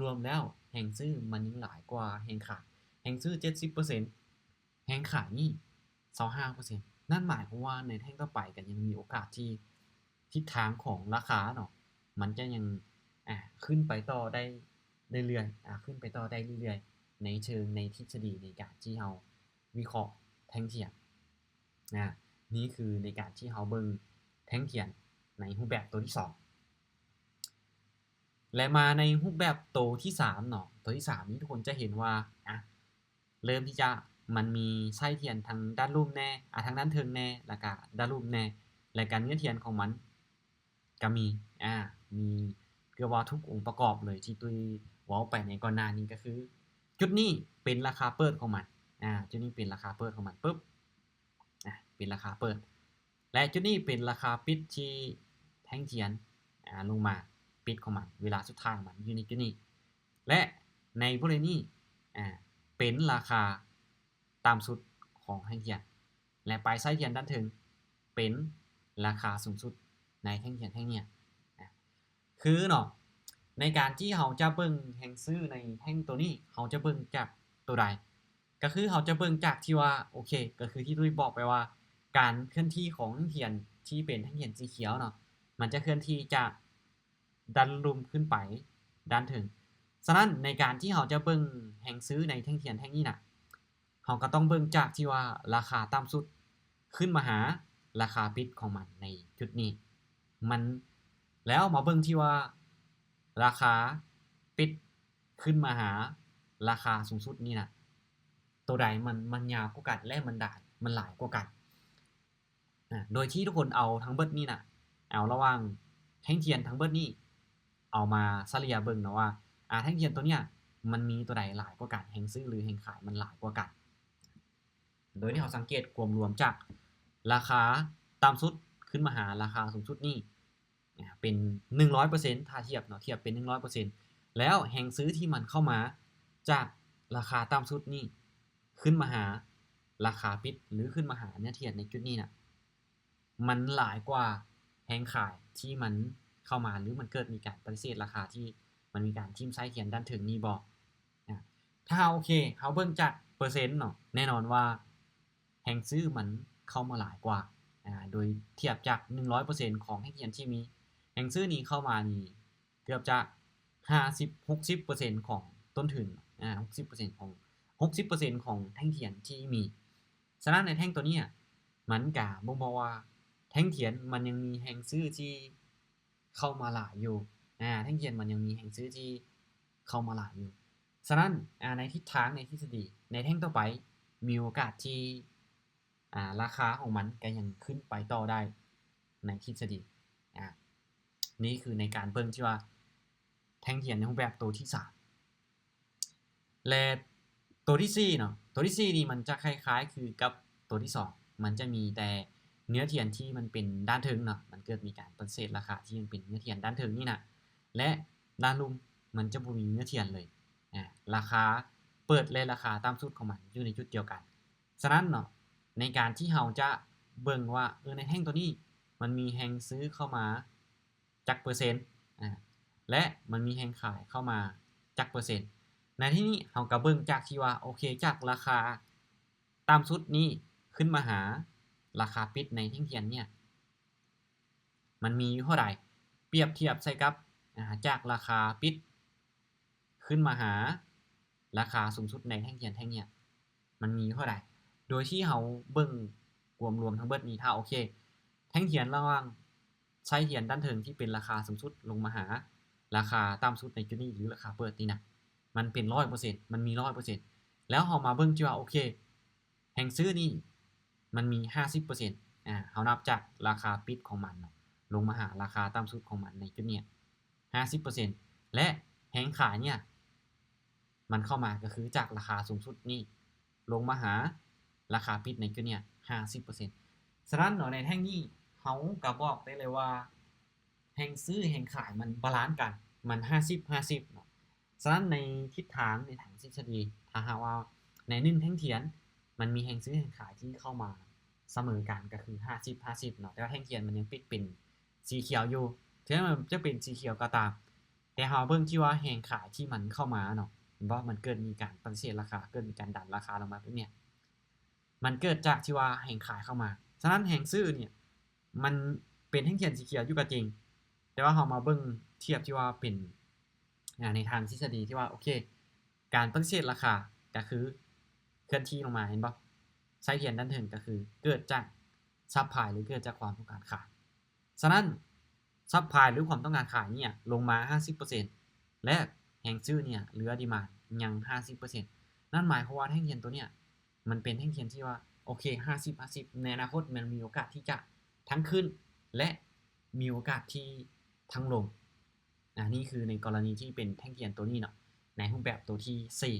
ລວມໆແລ້ວ ແຮງຊື້ມັນຍັງຫຼາຍກວ່າແຮງຂາຍ ແຮງຊື້ເຈັດສິບເປີເຊັນ ແຮງຂາຍນີ້ຊາວຫ້າເປີເຊັນ ນັ້ນໝາຍຄວາມວ່າໃນແທ່ງຕໍ່ໄປກໍຍັງມີໂອກາດທີ່ທິດທາງຂອງລາຄາເນາະ ມັນຈະຍັງ ອາ ຂຶ້ນໄປຕໍ່ໄດ້ເລື້ອຍໆ ອາ ຂຶ້ນໄປຕໍ່ໄດ້ເລື້ອຍໆ ໃນເຊີງ ໃນທິດສະດີໃນການທີ່ເຮົາວິເຄາະແທ່ງທຽນ ອາ ນີ້ຄືໃນການທີ່ເຮົາເບິ່ງແທ່ງທຽນໃນຮູບແບບຕົວທີສອງ ແລະ ມາໃນຮູບແບບໂຕທີສາມເນາະ ໂຕທີສາມນີ້ທຸກຄົນຈະເຫັນວ່າ ອາ ເລີ່ມທີ່ຈະ ມັນມີໄສ້ທຽນທາງດ້ານລຸ່ມແດ່ ອາ ທາງດ້ານເທິງແດ່ ແລ້ວກະດ້ານລຸ່ມແດ່ ແລະກະເນື້ອທຽນຂອງມັນກະມີ ອາ ມີເກືອບວ່າທຸກອົງປະກອບເລີຍ ທີ່ຕຸ້ຍເວົ້າໄປໃນກ່ອນໜ້ານີ້ ກະຄືຈຸດນີ້ເປັນລາຄາເປີດຂອງມັນ ອາ ຈຸດນີ້ເປັນລາຄາເປີດຂອງມັນ ປຶບ ອາ ເປັນລາຄາເປີດ ແລະ ຈຸດນີ້ເປັນລາຄາປິດທີ່ແທ່ງທຽນ ອາ ລົງມາ ປິດຂອງມັນ ເວລາສຸດທ້າຍຂອງມັນຢູ່ໃນຈຸດນີ້ ແລະ ໃນບໍລິເວນນີ້ ອາ ເປັນລາຄາຕ່ຳສຸດຂອງແທ່ງທຽນ ແລະ ປາຍໄສ້ທຽນດ້ານເທິງເປັນລາຄາສູງສຸດໃນແທ່ງທຽນແທ່ງເນີ້ຍ ອາ ຄືເນາະ ໃນການທີ່ເຮົາຈະເບິ່ງແຮງຊື້ໃນແທ່ງໂຕນີ້ ເຮົາຈະເບິ່ງຈາກໂຕໃດ? ກໍຄືເຮົາຈະເບິ່ງຈາກທີ່ວ່າ ໂອເຄ ກໍຄືທີ່ຕຸ້ຍບອກໄປວ່າ ການເຄື່ອນທີ່ຂອງແທ່ງທຽນທີ່ເປັນແທ່ງທຽນສີຂຽວເນາະ ມັນຈະເຄື່ອນທີ່ຈາກດ້ານລຸ່ມຂຶ້ນໄປດ້ານເທິງ. ສະນັ້ນ ໃນການທີ່ເຮົາຈະເບິ່ງແຮງຊື້ໃນແທ່ງທຽນແທ່ງນີ້ນະ ເຮົາກໍຕ້ອງເບິ່ງຈາກທີ່ວ່າລາຄາຕ່ຳສຸດຂຶ້ນມາຫາລາຄາປິດຂອງມັນໃນຈຸດນີ້ ມັນ ແລ້ວມາເບິ່ງທີ່ວ່າລາຄາປິດຂຶ້ນມາຫາລາຄາສູງສຸດນີ້ນະ ໂຕໃດມັນ ມັນຍາວກວ່າກັນ ແລະ ມັນຫຼາຍ ມັນຫຼາຍກວ່າກັນ. ອາ ໂດຍທີ່ທຸກຄົນເອົາທັງເບິດນີ້ນະ ເອົາລະຫວ່າງແທ່ງທຽນທັງເບິດນີ້ ເອົາມາສະເລ່ຍເບິ່ງເນາະວ່າ ອາ ແທ່ງທຽນໂຕເນີ້ຍ ມັນມີໂຕໃດຫຼາຍກວ່າກັນ ແຮງຊື້ ຫຼື ແຮງຂາຍມັນຫຼາຍກວ່າກັນ ໂດຍທີ່ເຮົາສັງເກດກວມລວມຈາກລາຄາຕ່ຳສຸດຂຶ້ນມາຫາລາຄາສູງສຸດນີ້ ອາ ເປັນໜຶ່ງຮ້ອຍເປີເຊັນ ຖ້າທຽບເນາະ ທຽບເປັນໜຶ່ງຮ້ອຍເປີເຊັນ ແລ້ວແຮງຊື້ທີ່ມັນເຂົ້າມາຈາກລາຄາຕ່ຳສຸດນີ້ ຂຶ້ນມາຫາລາຄາປິດ ຫຼື ຂຶ້ນມາຫາເນື້ອທຽນໃນຈຸດນີ້ນະ ມັນຫຼາຍກວ່າແຮງຂາຍທີ່ມັນເຂົ້າມາ ຫຼື ມັນເກີດມີການປະຕິເສດລາຄາທີ່ມັນມີການຖິ້ມໄສ້ທຽນດ້ານເທິງນີ້ບໍ່? ອາ ຖ້າເຮົາ ໂອເຄ ເຮົາເບິ່ງຈາກເປີເຊັນເນາະ ແນ່ນອນວ່າແຮງຊື້ມັນເຂົ້າມາຫຼາຍກວ່າ ອາ ໂດຍທຽບຈາກໜຶ່ງຮ້ອຍເປີເຊັນຂອງແທ່ງທຽນທີ່ມີ ແຮງຊື້ນີ້ເຂົ້າມານີ້ ເກືອບຈະຫ້າສິບ ຫົກສິບເປີເຊັນຂອງຕົ້ນທຶນ ອາ ຫົກສິບເປີເຊັນຂອງ ຫົກສິບເປີເຊັນຂອງແທ່ງທຽນທີ່ມີ. ສະນັ້ນໃນແທ່ງໂຕນີ້ ມັນກະບົ່ງບອກວ່າແທ່ງທຽນມັນຍັງມີແຮງຊື້ທີ່ເຂົ້າມາຫຼາຍຢູ່ ອາ ແທ່ງທຽນມັນຍັງມີແຮງຊື້ທີ່ເຂົ້າມາຫຼາຍຢູ່. ສະນັ້ນ ອາ ໃນທິດທາງ ໃນທິດສະດີ ໃນແທ່ງຕໍ່ໄປ ມີໂອກາດທີ່ ອາ ລາຄາຂອງມັນກໍຍັງຂຶ້ນໄປຕໍ່ໄດ້ໃນທິດສະດີ. ອາ ນີ້ຄືໃນການເບິ່ງທີ່ວ່າແທ່ງທຽນໃນຮູບແບບໂຕທີສາມ. ແລະ ໂຕທີສີ່ເນາະ ໂຕທີສີ່ນີ້ມັນຈະຄ້າຍໆຄືກັບໂຕທີສອງ ມັນຈະມີແຕ່ເນື້ອທຽນທີ່ມັນເປັນດ້ານເທິງເນາະ ມັນເກີດມີການປະຕິເສດລາຄາທີ່ມັນເປັນເນື້ອທຽນດ້ານເທິງນີ້ນະ ແລະ ດ້ານລຸ່ມມັນຈະບໍ່ມີເນື້ອທຽນເລີຍ. ອາ ລາຄາເປີດ ແລະ ລາຄາຕ່ຳສຸດຂອງມັນຢູ່ໃນຈຸດດຽວກັນ. ສະນັ້ນເນາະ ໃນການທີ່ເຮົາຈະເບິ່ງວ່າ ເອີ ໃນແທ່ງໂຕນີ້ມັນມີແຮງຊື້ເຂົ້າມາຈັກເປີເຊັນ ອາ ແລະ ມັນມີແຮງຂາຍເຂົ້າມາຈັກເປີເຊັນ. ໃນທີ່ນີ້ເຮົາກໍເບິ່ງຈາກທີ່ວ່າ ໂອເຄ ຈາກລາຄາຕ່ຳສຸດນີ້ຂຶ້ນມາຫາລາຄາປິດໃນແທ່ງທຽນເນີ້ຍ ມັນມີຢູ່ເທົ່າໃດ ປຽບທຽບໃສ່ກັບ ອາ ຈາກລາຄາປິດຂຶ້ນມາຫາລາຄາສູງສຸດໃນແທ່ງທຽນແທ່ງເນີ້ຍ ມັນມີຢູ່ເທົ່າໃດ ໂດຍທີ່ເຮົາເບິ່ງກວມລວມທັງເບິດນີ້ ຖ້າໂອເຄ ແທ່ງທຽນລະຫວ່າງໄສ້ທຽນດ້ານເທິງທີ່ເປັນລາຄາສູງສຸດລົງມາຫາລາຄາຕ່ຳສຸດໃນຈຸດນີ້ ຫຼື ລາຄາເປີດນີ້ນະ ມັນເປັນຮ້ອຍເປີເຊັນ ມັນມີຮ້ອຍປີເຊັນ ແລ້ວເຮົາມາເບິ່ງທີ່ວ່າ ໂອເຄ ແຮງຊື້ນີ້ມັນມີຫ້າສິບເປີເຊັນ ອາ ເຮົານັບຈາກລາຄາປິດຂອງມັນເນາະ ລົງມາຫາລາຄາຕ່ຳສຸດຂອງມັນໃນຈຸດເນີ້ຍຫ້າສິບເປີເຊັນ ແລະ ແຮງຂາຍເນີ້ຍ ມັນເຂົ້າມາກໍຄືຈາກລາຄາສູງສຸດນີ້ລົງມາຫາລາຄາປິດໃນຈຸດເນີ້ຍຫ້າສິບເປີເຊັນ. ສະນັ້ນເນາະ ໃນແທ່ງນີ້ເຮົາກໍບອກໄດ້ເລີຍວ່າ ແຮງຊື້ແຮງຂາຍມັນບາລານກັນ ມັນຫ້າສິບຫ້າສິບເນາະ. ສະນັ້ນໃນທິດທາງ ໃນທາງທິດສະດີ ຖ້າຫາກວ່າໃນໜຶ່ງແທ່ງທຽນມັນມີແຮງຊື້ແຮງຂາຍທີ່ເຂົ້າມາສະເໝີກັນ ກໍຄືຫ້າສິບຫ້າສິບເນາະ ແຕ່ວ່າແທ່ງທຽນມັນຍັງປິດເປັນສີຂຽວຢູ່ ເຖິງແມ່ນມັນຈະເປັນສີຂຽວກໍຕາມ ແຕ່ເຮົາເບິ່ງທີ່ວ່າແຮງຂາຍທີ່ມັນເຂົ້າມາເນາະ ເຫັນບໍ່? ມັນເກີດມີການປະຕິເສດລາຄາ ເກີດມີການດັນລາຄາລົງມາແບບເນີ້ຍ ມັນເກີດຈາກທີ່ວ່າແຮງຂາຍເຂົ້າມາ. ສະນັ້ນແຮງຊື້ເນີ້ຍ ມັນເປັນແທ່ງທຽນສີຂຽວຢູ່ກໍຈິງ ແຕ່ວ່າເຮົາມາເບິ່ງທຽບທີ່ວ່າເປັນ ອາ ໃນທາງທິດສະດີທີ່ວ່າ ໂອເຄ ການປະຕິເສດລາຄາກໍຄືເຄື່ອນທີ່ລົງມາ ເຫັນບໍ່? ໄສ້ທຽນດ້ານເທິງກໍຄືເກີດຈາກຊັບພາຍ ຫຼື ເກີດຈາກຄວາມຕ້ອງການຂາຍ. ສະນັ້ນ ຊັບພາຍ ຫຼື ຄວາມຕ້ອງການຂາຍເນີ້ຍລົງມາຫ້າສິບເປີເຊັນ ແລະ ແຮງຊື້ເນີ້ຍເຫຼືອດີມານຍັງຫ້າສິບເປີເຊັນ. ນັ້ນໝາຍຄວາມວ່າແທ່ງທຽນໂຕເນີ້ຍ ມັນເປັນແທ່ງທຽນທີ່ວ່າ ໂອເຄ ຫ້າສິບຫ້າສິບ ໃນອະນາຄົດມັນມີໂອກາດທີ່ຈະທັງຂຶ້ນ ແລະ ມີໂອກາດທີ່ທັງລົງ. ອາ ນີ້ຄືໃນກໍລະນີທີ່ເປັນແທ່ງທຽນໂຕນີ້ເນາະ ໃນຮູບແບບໂຕທີສີ່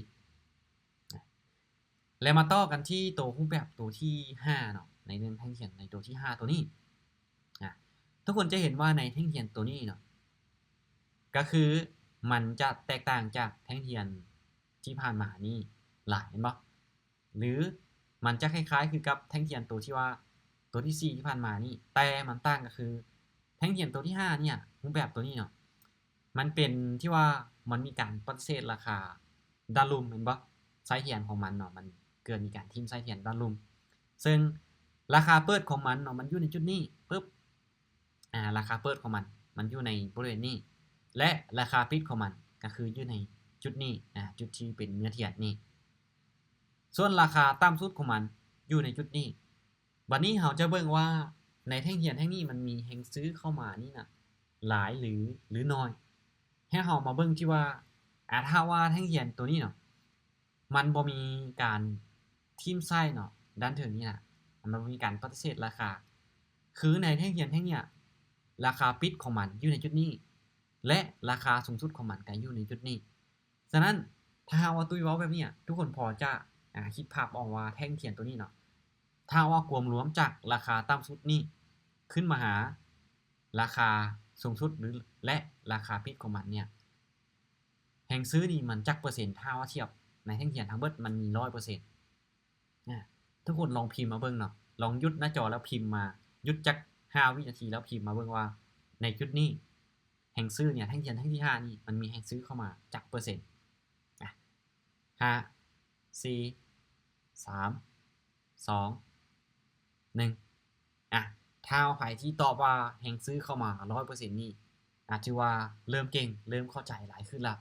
ແລະ ມາຕໍ່ກັນທີ່ໂຕຮູບແບບໂຕທີຫ້າເນາະ ໃນເລື່ອງແທ່ງທຽນໃນໂຕທີຫ້າໂຕນີ້ ອາ ທຸກຄົນຈະເຫັນວ່າໃນແທ່ງທຽນໂຕນີ້ເນາະ ກໍຄືມັນຈະແຕກຕ່າງຈາກແທ່ງທຽນທີ່ຜ່ານມານີ້ຫຼາຍ ແມ່ນບໍ່? ຫຼື ມັນຈະຄ້າຍໆຄືກັບແທ່ງທຽນໂຕທີ່ວ່າ ໂຕທີສີ່ທີ່ຜ່ານມານີ້ ແຕ່ມັນຕ່າງກໍຄື ແທ່ງທຽນໂຕທີຫ້າເນີ້ຍ ຮູບແບບໂຕນີ້ເນາະ ມັນເປັນທີ່ວ່າມັນມີການປະຕິເສດລາຄາດ້ານລຸ່ມ ແມ່ນບໍ່? ໄສ້ທຽນຂອງມັນເນາະ ມັນເກີດມີການຖິ້ມໄສ້ທຽນດ້ານລຸ່ມ ເຊິ່ງລາຄາເປີດຂອງມັນເນາະ ມັນຢູ່ໃນຈຸດນີ້ປຶບ ອາ ລາຄາເປີດຂອງມັນ ມັນຢູ່ໃນບໍລິເວນນີ້ ແລະ ລາຄາປິດຂອງມັນກໍຄືຢູ່ໃນຈຸດນີ້ ອາ ຈຸດທີ່ເປັນເນື້ອທຽນນີ້ ສ່ວນລາຄາຕ່ຳສຸດຂອງມັນຢູ່ໃນຈຸດນີ້. ບັດນີ້ເຮົາຈະເບິ່ງວ່າໃນແທ່ງທຽນແທ່ງນີ້ມັນມີແຮງຊື້ເຂົ້າມານີ້ນະ ຫຼາຍ ຫຼື ຫຼື ໜ້ອຍ. ໃຫ້ເຮົາມາເບິ່ງທີ່ວ່າ ອາ ຖ້າວ່າແທ່ງທຽນໂຕນີ້ເນາະ ມັນບໍ່ມີການຖິ້ມໄສ້ເນາະ ດ້ານເທິງນີ້ນະ ມັນບໍ່ມີການປະຕິເສດລາຄາ ຄືໃນແທ່ງທຽນແທ່ງເນີ້ຍ ລາຄາປິດຂອງມັນຢູ່ໃນຈຸດນີ້ ແລະ ລາຄາສູງສຸດຂອງມັນກໍຢູ່ໃນຈຸດນີ້. ສະນັ້ນ ຖ້າຫາກວ່າຕຸ້ຍເວົ້າແບບນີ້ ທຸກຄົນພໍຈະ ອາ ຄິດພາບອອກວ່າແທ່ງທຽນໂຕນີ້ເນາະ ຖ້າຫາກວ່າກວມລວມຈາກລາຄາຕ່ຳສຸດນີ້ຂຶ້ນມາຫາລາຄາສູງສຸດ ຫຼື ແລະ ລາຄາປິດຂອງມັນເນີ້ຍ ແຮງຊື້ນີ້ມັນຈັກເປີເຊັນ? ຖ້າວ່າທຽບໃນແທ່ງທຽນທັງເບິດມັນມີຮ້ອຍເປີເຊັນ. ອາ ທຸກຄົນລອງພິມມາເບິ່ງເນາະ ລອງຢຸດໜ້າຈໍແລ້ວພິມມາ ຢຸດຈັກຫ້າວິນາທີແລ້ວພິມມາເບິ່ງວ່າໃນຈຸດນີ້ ແຮງຊື້ເນີ້ຍ ແທ່ງທຽນແທ່ງທີຫ້ານີ້ ມັນມີແຮງຊື້ເຂົ້າມາຈັກເປີເຊັນ? ອາ ຫ້າ ສີ່ ສາມ ສອງ ໜຶ່ງ. ອາ ຖ້າໃຜທີ່ຕອບວ່າແຮງຊື້ເຂົ້າມາຮ້ອຍເປີເຊັນນີ້ ອາ ຖືວ່າເລີ່ມເກັ່ງ ເລີ່ມເຂົ້າໃຈຫຼາຍຂຶ້ນລະ.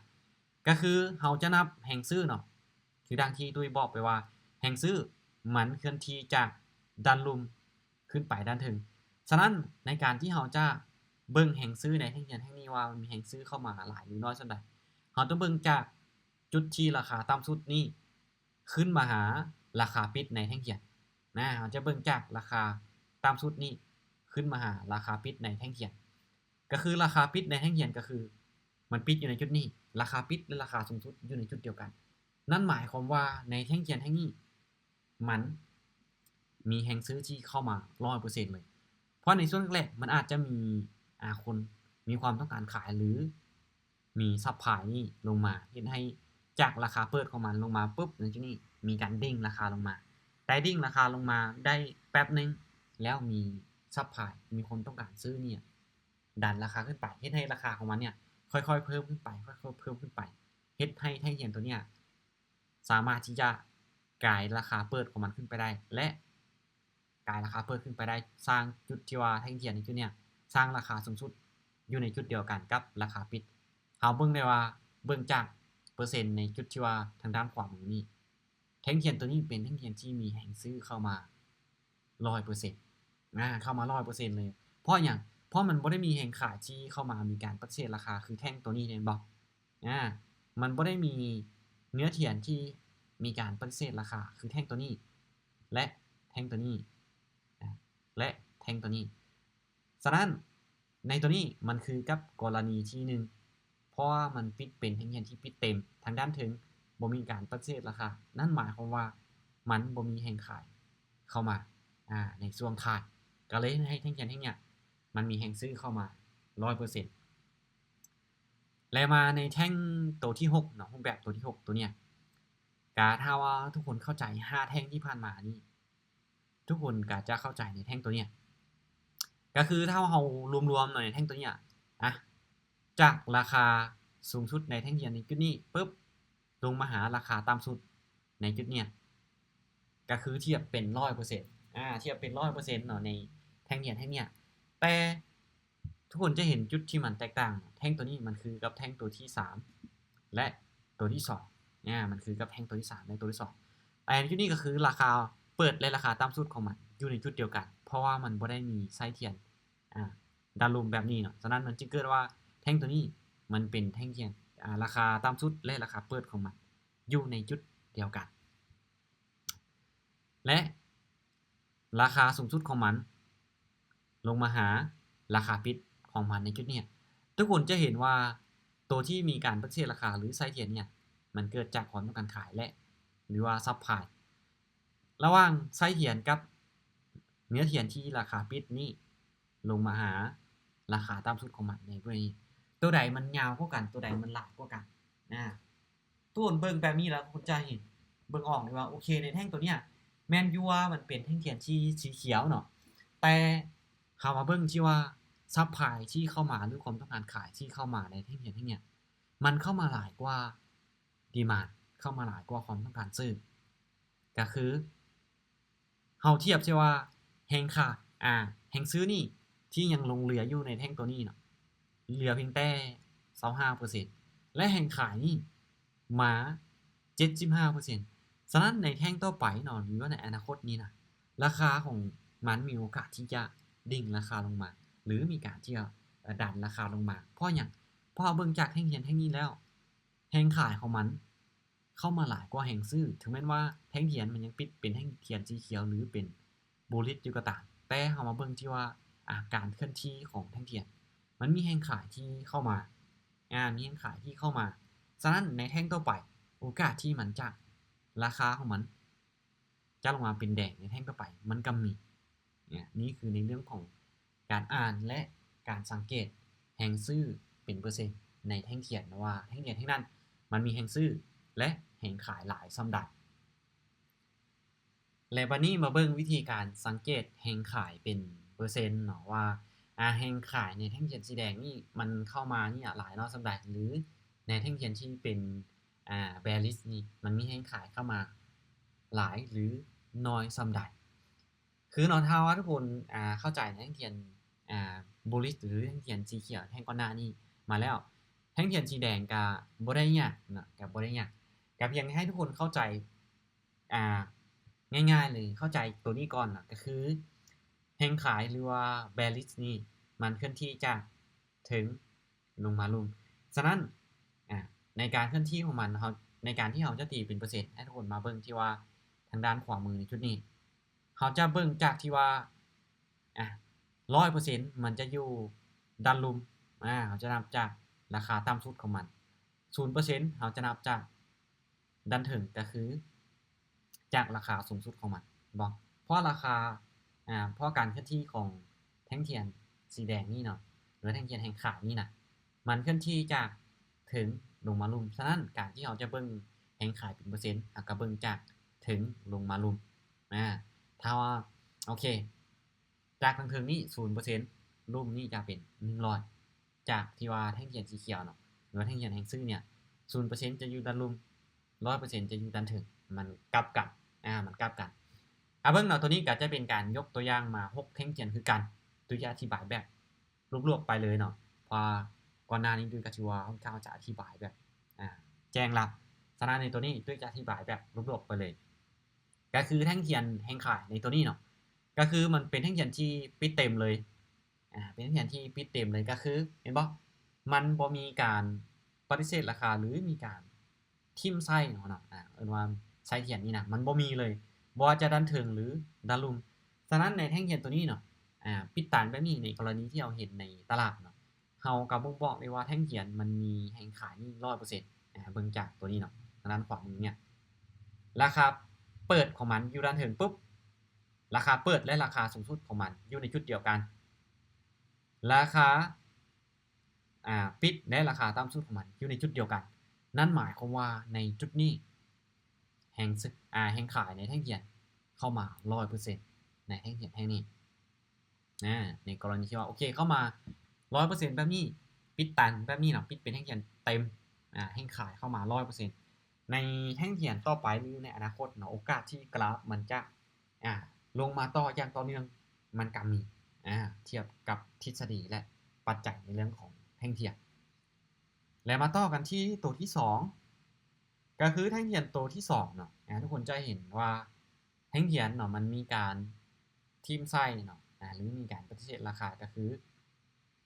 ກໍຄືເຮົາຈະນັບແຮງຊື້ເນາະ ຄືດັ່ງທີ່ຕຸ້ຍບອກໄປວ່າ ແຮງຊື້ມັນເຄື່ອນທີ່ຈາກດ້ານລຸ່ມຂຶ້ນໄປດ້ານເທິງ. ສະນັ້ນ ໃນການທີ່ເຮົາຈະເບິ່ງແຮງຊື້ໃນແທ່ງທຽນແທ່ງນີ້ວ່າມັນມີແຮງຊື້ເຂົ້າມາຫຼາຍ ຫຼື ໜ້ອຍສ່ຳໃດ, ເຮົາຕ້ອງເບິ່ງຈາກຈຸດທີ່ລາຄາຕ່ຳສຸດນີ້ ຂຶ້ນມາຫາລາຄາປິດໃນແທ່ງທຽນນະ. ເຮົາຈະເບິ່ງຈາກລາຄາຕ່ຳສຸດນີ້ຂຶ້ນມາຫາລາຄາປິດໃນແທ່ງທຽນ. ກໍຄືລາຄາປິດໃນແທ່ງທຽນກໍຄືມັນປິດຢູ່ໃນຈຸດນີ້, ລາຄາປິດ ແລະ ລາຄາສູງສຸດຢູ່ໃນຈຸດດຽວກັນ. ນັ້ນໝາຍຄວາມວ່າໃນແທ່ງທຽນແທ່ງນີ້ ມັນມີແຮງຊື້ທີ່ເຂົ້າມາຮ້ອຍເປີເຊັນເລີຍ. ເພາະໃນຊ່ວງແລກໆ ມັນອາດຈະມີ ອາ ຄົນມີຄວາມຕ້ອງການຂາຍ ຫຼື ມີຊັບພລາຍນີ້ລົງມາ ເຮັດໃຫ້ຈາກລາຄາເປີດຂອງມັນລົງມາປຶບ ໃນຈຸດນີ້ມີການເດ້ງລາຄາລົງມາ. ແຕ່ເດ້ງລາຄາລົງມາໄດ້ແປັບໜຶ່ງ ແລ້ວມີຊັບພລາຍ ມີຄົນຕ້ອງການຊື້ນີ້ ດັນລາຄາຂຶ້ນໄປ ເຮັດໃຫ້ລາຄາຂອງມັນເນີ້ຍຄ່ອຍໆເພີ່ມຂຶ້ນໄປ ຄ່ອຍໆເພີ່ມຂຶ້ນໄປ ເຮັດໃຫ້ແທ່ງທຽນຕົວເນີ້ຍສາມາດທີ່ຈະກາຍລາຄາເປີດຂອງມັນຂຶ້ນໄປໄດ້ ແລະ ກາຍລາຄາເປີດຂຶ້ນໄປໄດ້ ສ້າງຈຸດທີ່ວ່າແທ່ງທຽນໃນຈຸດເນີ້ຍສ້າງລາຄາສູງສຸດຢູ່ໃນຈຸດດຽວກັນກັບລາຄາປິດ. ເຮົາເບິ່ງໄດ້ວ່າ ເບິ່ງຈາກເປີເຊັນໃນຈຸດທີ່ວ່າທາງດ້ານຂວາມືນີ້ ແທ່ງທຽນຕົວນີ້ເປັນແທ່ງທຽນທີ່ມີແຮງຊື້ເຂົ້າມາຮ້ອຍເປີເຊັນ ອາ ເຂົ້າມາຮ້ອຍເປີເຊັນເລີຍ. ເພາະຫຍັງ? ເພາະມັນບໍ່ໄດ້ມີແຮງຂາຍທີ່ເຂົ້າມາມີການປະຕິເສດລາຄາ ຄືແທ່ງຕົວນີ້ແມ່ນບໍ່? ອາ ມັນບໍ່ໄດ້ມີເນື້ອທຽນທີ່ມີການປະຕິເສດລາຄາ ຄືແທ່ງຕົວນີ້ ແລະ ແທ່ງຕົວນີ້ ອາ ແລະ ແທ່ງຕົວນີ້. ສະນັ້ນ ໃນຕົວນີ້ມັນຄືກັບກໍລະນີທີໜຶ່ງ ເພາະວ່າມັນປິດເປັນແທ່ງທຽນທີ່ປິດເຕັມ ທາງດ້ານເທິງບໍ່ມີການປະຕິເສດລາຄາ ນັ້ນໝາຍຄວາມວ່າມັນບໍ່ມີແຮງຂາຍເຂົ້າມາ ອາ ໃນຊ່ວງທ້າຍ ກໍເລີຍເຮັດໃຫ້ແທ່ງທຽນແທ່ງເນີ້ຍມັນມີແຮງຊື້ເຂົ້າມາຮ້ອຍເປີເຊັນ. ແລະ ມາໃນແທ່ງໂຕທີຫົກເນາະ ຮູບແບບໂຕທີຫົກໂຕເນີ້ຍ ກະຖ້າວ່າທຸກຄົນເຂົ້າໃຈຫ້າແທ່ງທີ່ຜ່ານມານີ້ ທຸກຄົນກໍຈະເຂົ້າໃຈໃນແທ່ງຕົວເນີ້ຍ ກໍຄືຖ້າເຮົາລວມໆເນາະ ໃນແທ່ງຕົວເນີ້ຍ ອາ ຈາກລາຄາສູງສຸດໃນແທ່ງທຽນໃນຈຸດນີ້ປຶບ ລົງມາຫາລາຄາຕ່ຳສຸດໃນຈຸດເນີ້ຍ ກໍຄືທຽບເປັນຮ້ອຍເປີເຊັນ ອາ ທຽບເປັນຮ້ອຍເປີເຊັນເນາະ ໃນແທ່ງທຽນແທ່ງເນີ້ຍ ແຕ່ ທຸກຄົນຈະເຫັນຈຸດທີ່ມັນແຕກຕ່າງ ແທ່ງຕົວນີ້ມັນຄືກັບແທ່ງຕົວທີສາມ ແລະ ຕົວທີສອງ ອາ ມັນຄືກັບແທ່ງຕົວທີສາມ ແລະ ຕົວທີສອງ ແຕ່ໃນຈຸດນີ້ກໍຄືລາຄາເປີດ ແລະ ລາຄາຕ່ຳສຸດຂອງມັນຢູ່ໃນຈຸດດຽວກັນ ເພາະວ່າມັນບໍ່ໄດ້ມີໄສ້ທຽນ ອາ ດັນລົງແບບນີ້ເນາະ. ສະນັ້ນມັນຈຶ່ງເກີດວ່າແທ່ງຕົວນີ້ມັນເປັນແທ່ງທຽນ ອາ ລາຄາຕ່ຳສຸດ ແລະ ລາຄາເປີດຂອງມັນຢູ່ໃນຈຸດດຽວກັນ ແລະ ລາຄາສູງສຸດຂອງມັນ ລົງມາຫາລາຄາປິດຂອງມັນໃນຈຸດນີ້ ທຸກຄົນຈະເຫັນວ່າໂຕທີ່ມີການປະຕິເສດລາຄາ ຫຼື ໄສ້ທຽນເນີ້ຍ ມັນເກີດຈາກຄວາມຕ້ອງການຂາຍ ແລະ ຫຼືວ່າຊັບພລາຍ ລະຫວ່າງໄສ້ທຽນກັບເນື້ອທຽນທີ່ລາຄາປິດນີ້ ລົງມາຫາລາຄາຕ່ຳສຸດຂອງມັນໃນເບື້ອງນີ້ ໂຕໃດມັນຍາວກວ່າກັນ ໂຕໃດມັນຫຼາຍກວ່າກັນ ນະ. ທຸກຄົນເບິ່ງແບບນີ້ແລ້ວ ທຸກຄົນຈະເຫັນ ເບິ່ງອອກເລີຍວ່າ ໂອເຄ ໃນແທ່ງຕົວເນີ້ຍ ແມ່ນຢູ່ວ່າມັນເປັນແທ່ງທຽນທີ່ສີຂຽວເນາະ ແຕ່ເຮົາມາເບິ່ງທີ່ວ່າຊັບພລາຍທີ່ເຂົ້າມາ ຫຼື ຄວາມຕ້ອງການຂາຍທີ່ເຂົ້າມາໃນແທ່ງທຽນແທ່ງເນີ້ຍ ມັນເຂົ້າມາຫຼາຍກວ່າດີມານ ເຂົ້າມາຫຼາຍກວ່າຄວາມຕ້ອງການຊື້ ກໍຄື ເຮົາທຽບໃສ່ວ່າແຮງຂາຍ ອາ ແຮງຊື້ນີ້ທີ່ຍັງຫຼົງເຫຼືອຢູ່ໃນແທ່ງຕົວນີ້ເນາະ ເຫຼືອພຽງແຕ່ຊາວຫ້າເປີເຊັນ ແລະ ແຮງຂາຍນີ້ມາເຈັດສິບຫ້າເປີເຊັນ. ສະນັ້ນໃນແທ່ງຕໍ່ໄປເນາະ ຫຼືວ່າໃນອະນາຄົດນີ້ນະ ລາຄາຂອງມັນມີໂອກາດທີ່ຈະດິ່ງລາຄາລົງມາ ຫຼື ມີການທີ່ຈະ ເອີ ດັນລາຄາລົງມາ. ເພາະຫຍັງ? ເພາະເຮົາເບິ່ງຈາກແທ່ງທຽນແທ່ງນີ້ແລ້ວ ແຮງຂາຍຂອງມັນ ເຂົ້າມາຫຼາຍກວ່າແຮງຊື້ ເຖິງແມ່ນວ່າແທ່ງທຽນມັນຍັງປິດເປັນແທ່ງທຽນສີຂຽວ ຫຼື ເປັນ bullish ຢູ່ກໍຕາມ ແຕ່ເຮົາມາເບິ່ງທີ່ວ່າ ອາ ການເຄື່ອນທີ່ຂອງແທ່ງທຽນ ມັນມີແຮງຂາຍທີ່ເຂົ້າມາ ອາ ມີແຮງຂາຍທີ່ເຂົ້າມາ. ສະນັ້ນໃນແທ່ງຕໍ່ໄປ ໂອກາດທີ່ມັນຈະ ລາຄາຂອງມັນຈະລົງມາເປັນແດງໃນແທ່ງຕໍ່ໄປ ມັນກໍມີ. ນີ້ຄືໃນເລື່ອງຂອງການອ່ານ ແລະ ການສັງເກດແຮງຊື້ເປັນເປີເຊັນໃນແທ່ງທຽນ ວ່າແທ່ງທຽນແທ່ງນັ້ນມັນມີແຮງຊື້ ແລະ ແຮງຂາຍຫຼາຍສ່ຳໃດ. ແລະ ບັດນີ້ມາເບິ່ງວິທີການສັງເກດແຮງຂາຍເປັນເປີເຊັນເນາະ ວ່າ ອາ ແຮງຂາຍໃນແທ່ງທຽນສີແດງນີ້ມັນເຂົ້າມານີ້ຫຼາຍນ້ອຍສ່ຳໃດ ຫຼື ໃນແທ່ງທຽນທີ່ເປັນ ອາ bearish ນີ້ ມັນມີແຮງຂາຍເຂົ້າມາຫຼາຍ ຫຼື ນ້ອຍສ່ຳໃດ. ຄືເນາະ ຖ້າວ່າທຸກຄົນ ອາ ເຂົ້າໃຈໃນແທ່ງທຽນ ອາ bullish ຫຼື ແທ່ງທຽນສີຂຽວແທ່ງກ່ອນໜ້ານີ້ມາແລ້ວ ແທ່ງທຽນສີແດງກະບໍ່ໄດ້ຍາກເນາະ ກະບໍ່ໄດ້ຍາກ ກະພຽງໃຫ້ທຸກຄົນເຂົ້າໃຈ ອາ ງ່າຍໆເລີຍ ເຂົ້າໃຈໂຕນີ້ກ່ອນເນາະ ກະຄືແຮງຂາຍ ຫຼືວ່າ bearish ນີ້ ມັນເຄື່ອນທີ່ຈາກເທິງລົງມາລຸ່ມ. ສະນັ້ນ ອາ ໃນການເຄື່ອນທີ່ຂອງມັນ ເຮົາ ໃນການທີ່ເຮົາຈະຕີເປັນເປີເຊັນ ໃຫ້ທຸກຄົນມາເບິ່ງທີ່ວ່າທາງດ້ານຂວາມືໃນຈຸດນີ້ ເຮົາຈະເບິ່ງຈາກທີ່ວ່າ ອາ ຮ້ອຍເປີເຊັນ ມັນຈະຢູ່ດ້ານລຸ່ມ ອາ ເຮົາຈະນັບຈາກລາຄາຕ່ຳສຸດຂອງມັນ. ສູນເປີເຊັນ ເຮົາຈະນັບຈາກ ດ້ານເທິງກໍຄືຈາກລາຄາສູງສຸດຂອງມັນ ເຫັນບໍ່? ເພາະລາຄາ ອາ ເພາະການເຄື່ອນທີ່ຂອງແທ່ງທຽນສີແດງນີ້ເນາະ ຫຼືວ່າແທ່ງທຽນແຮງຂາຍນີ້ນະ ມັນເຄື່ອນທີ່ຈາກເທິງລົງມາລຸ່ມ. ສະນັ້ນ ການທີ່ເຮົາຈະເບິ່ງແຮງຂາຍເປັນເປີເຊັນ ເຮົາກໍເບິ່ງຈາກເທິງລົງມາລຸ່ມ. ອາ ຖ້າວ່າ ໂອເຄ ຈາກທາງເທິງນີ້ສູນເປີເຊັນ ລຸ່ມນີ້ຈະເປັນໜຶ່ງຮ້ອຍ ຈາກທີ່ວ່າແທ່ງທຽນສີຂຽວເນາະ ຫຼືວ່າແທ່ງທຽນແຮງຊື້ເນຍ ສູນເປີເຊັນຈະຢູ່ດ້ານລຸ່ມ ຮ້ອຍເປີເຊັນຈະຢູ່ດ້ານເທິງ. ມັນກັບກັນ ອາ ມັນກັບກັນ. ອາ ເບິ່ງເນາະ ໂຕນີ້ກໍຈະເປັນການຍົກຕົວຢ່າງມາຫົກແທ່ງທຽນຄືກັນ ໂດຍຈະອະທິບາຍແບບລວບໆໄປເລີຍເນາະ ເພາະວ່າກ່ອນໜ້ານີ້ຕຸ້ຍກໍຖືວ່າຂ້ອນຂ້າງຈະອະທິບາຍແບບ ອາ ແຈ້ງລະ. ສະນັ້ນໃນໂຕນີ້ຕຸ້ຍຈະອະທິບາຍແບບລວບໆໄປເລີຍ ກໍຄືແທ່ງທຽນແຮງຂາຍໃນໂຕນີ້ເນາະ ກໍຄືມັນເປັນແທ່ງທຽນທີ່ປິດເຕັມເລີຍ ອາ ເປັນແທ່ງທຽນທີ່ປິດເຕັມເລີຍ ກໍຄື ເຫັນບໍ່? ມັນບໍ່ມີການປະຕິເສດລາຄາ ຫຼື ມີການຖິ້ມໃສ່ເນາະ ອາ ເອີ້ນວ່າໃສ່ທຽນນີ້ນະ ມັນບໍ່ມີເລີຍ ບໍ່ວ່າຈະດ້ານເທິງ ຫຼື ດ້ານລຸ່ມ. ສະນັ້ນໃນແທ່ງທຽນໂຕນີ້ເນາະ ອາ ປິດຕັນແບບນີ້ ໃນກໍລະນີທີ່ເຮົາເຫັນໃນຕະຫຼາດເນາະ ເຮົາກໍບົ່ງບອກໄດ້ວ່າແທ່ງທຽນມັນມີແຮງຂາຍນີ້ຮ້ອຍເປີເຊັນ. ອາ ເບິ່ງຈາກໂຕນີ້ເນາະ ທາງດ້ານຂວາມືເນຍ ລາຄາເປີດຂອງມັນຢູ່ດ້ານເທິງປຶບ ລາຄາເປີດ ແລະ ລາຄາສູງສຸດຂອງມັນຢູ່ໃນຈຸດດຽວກັນ ລາຄາ ອາ ປິດ ແລະ ລາຄາຕ່ຳສຸດຂອງມັນຢູ່ໃນຈຸດດຽວກັນ. ນັ້ນໝາຍຄວາມວ່າໃນຈຸດນີ້ ແຮງ ອາ ແຮງຂາຍໃນແທ່ງທຽນເຂົ້າມາຮ້ອຍເປີເຊັນ ໃນແທ່ງທຽນແທ່ງນີ້. ອາ ໃນກໍລະນີທີ່ວ່າ ໂອເຄ ເຂົ້າມາຮ້ອຍເປີເຊັນແບບນີ້ ປິດຕັນແບບນີ້ເນາະ ປິດເປັນແທ່ງທຽນເຕັມ ອາ ແຮງຂາຍເຂົ້າມາຮ້ອຍເປີເຊັນ ໃນແທ່ງທຽນຕໍ່ໄປ ຫຼື ໃນອະນາຄົດເນາະ ໂອກາດທີ່ກຣາຟມັນຈະ ອາ ລົງມາຕໍ່ຢ່າງຕໍ່ເນື່ອງ ມັນກໍມີ ອາ ທຽບກັບທິດສະດີ ແລະ ປັດໄຈໃນເລື່ອງຂອງແທ່ງທຽນ. ແລະ ມາຕໍ່ກັນທີ່ໂຕທີສອງ ກໍຄືແທ່ງທຽນໂຕທີສອງເນາະ ອາ ທຸກຄົນຈະເຫັນວ່າແທ່ງທຽນເນາະ ມັນມີການຖິ້ມໃສ່ເນາະ ອາ ຫຼື ມີການປະຕິເສດລາຄາ ກໍຄື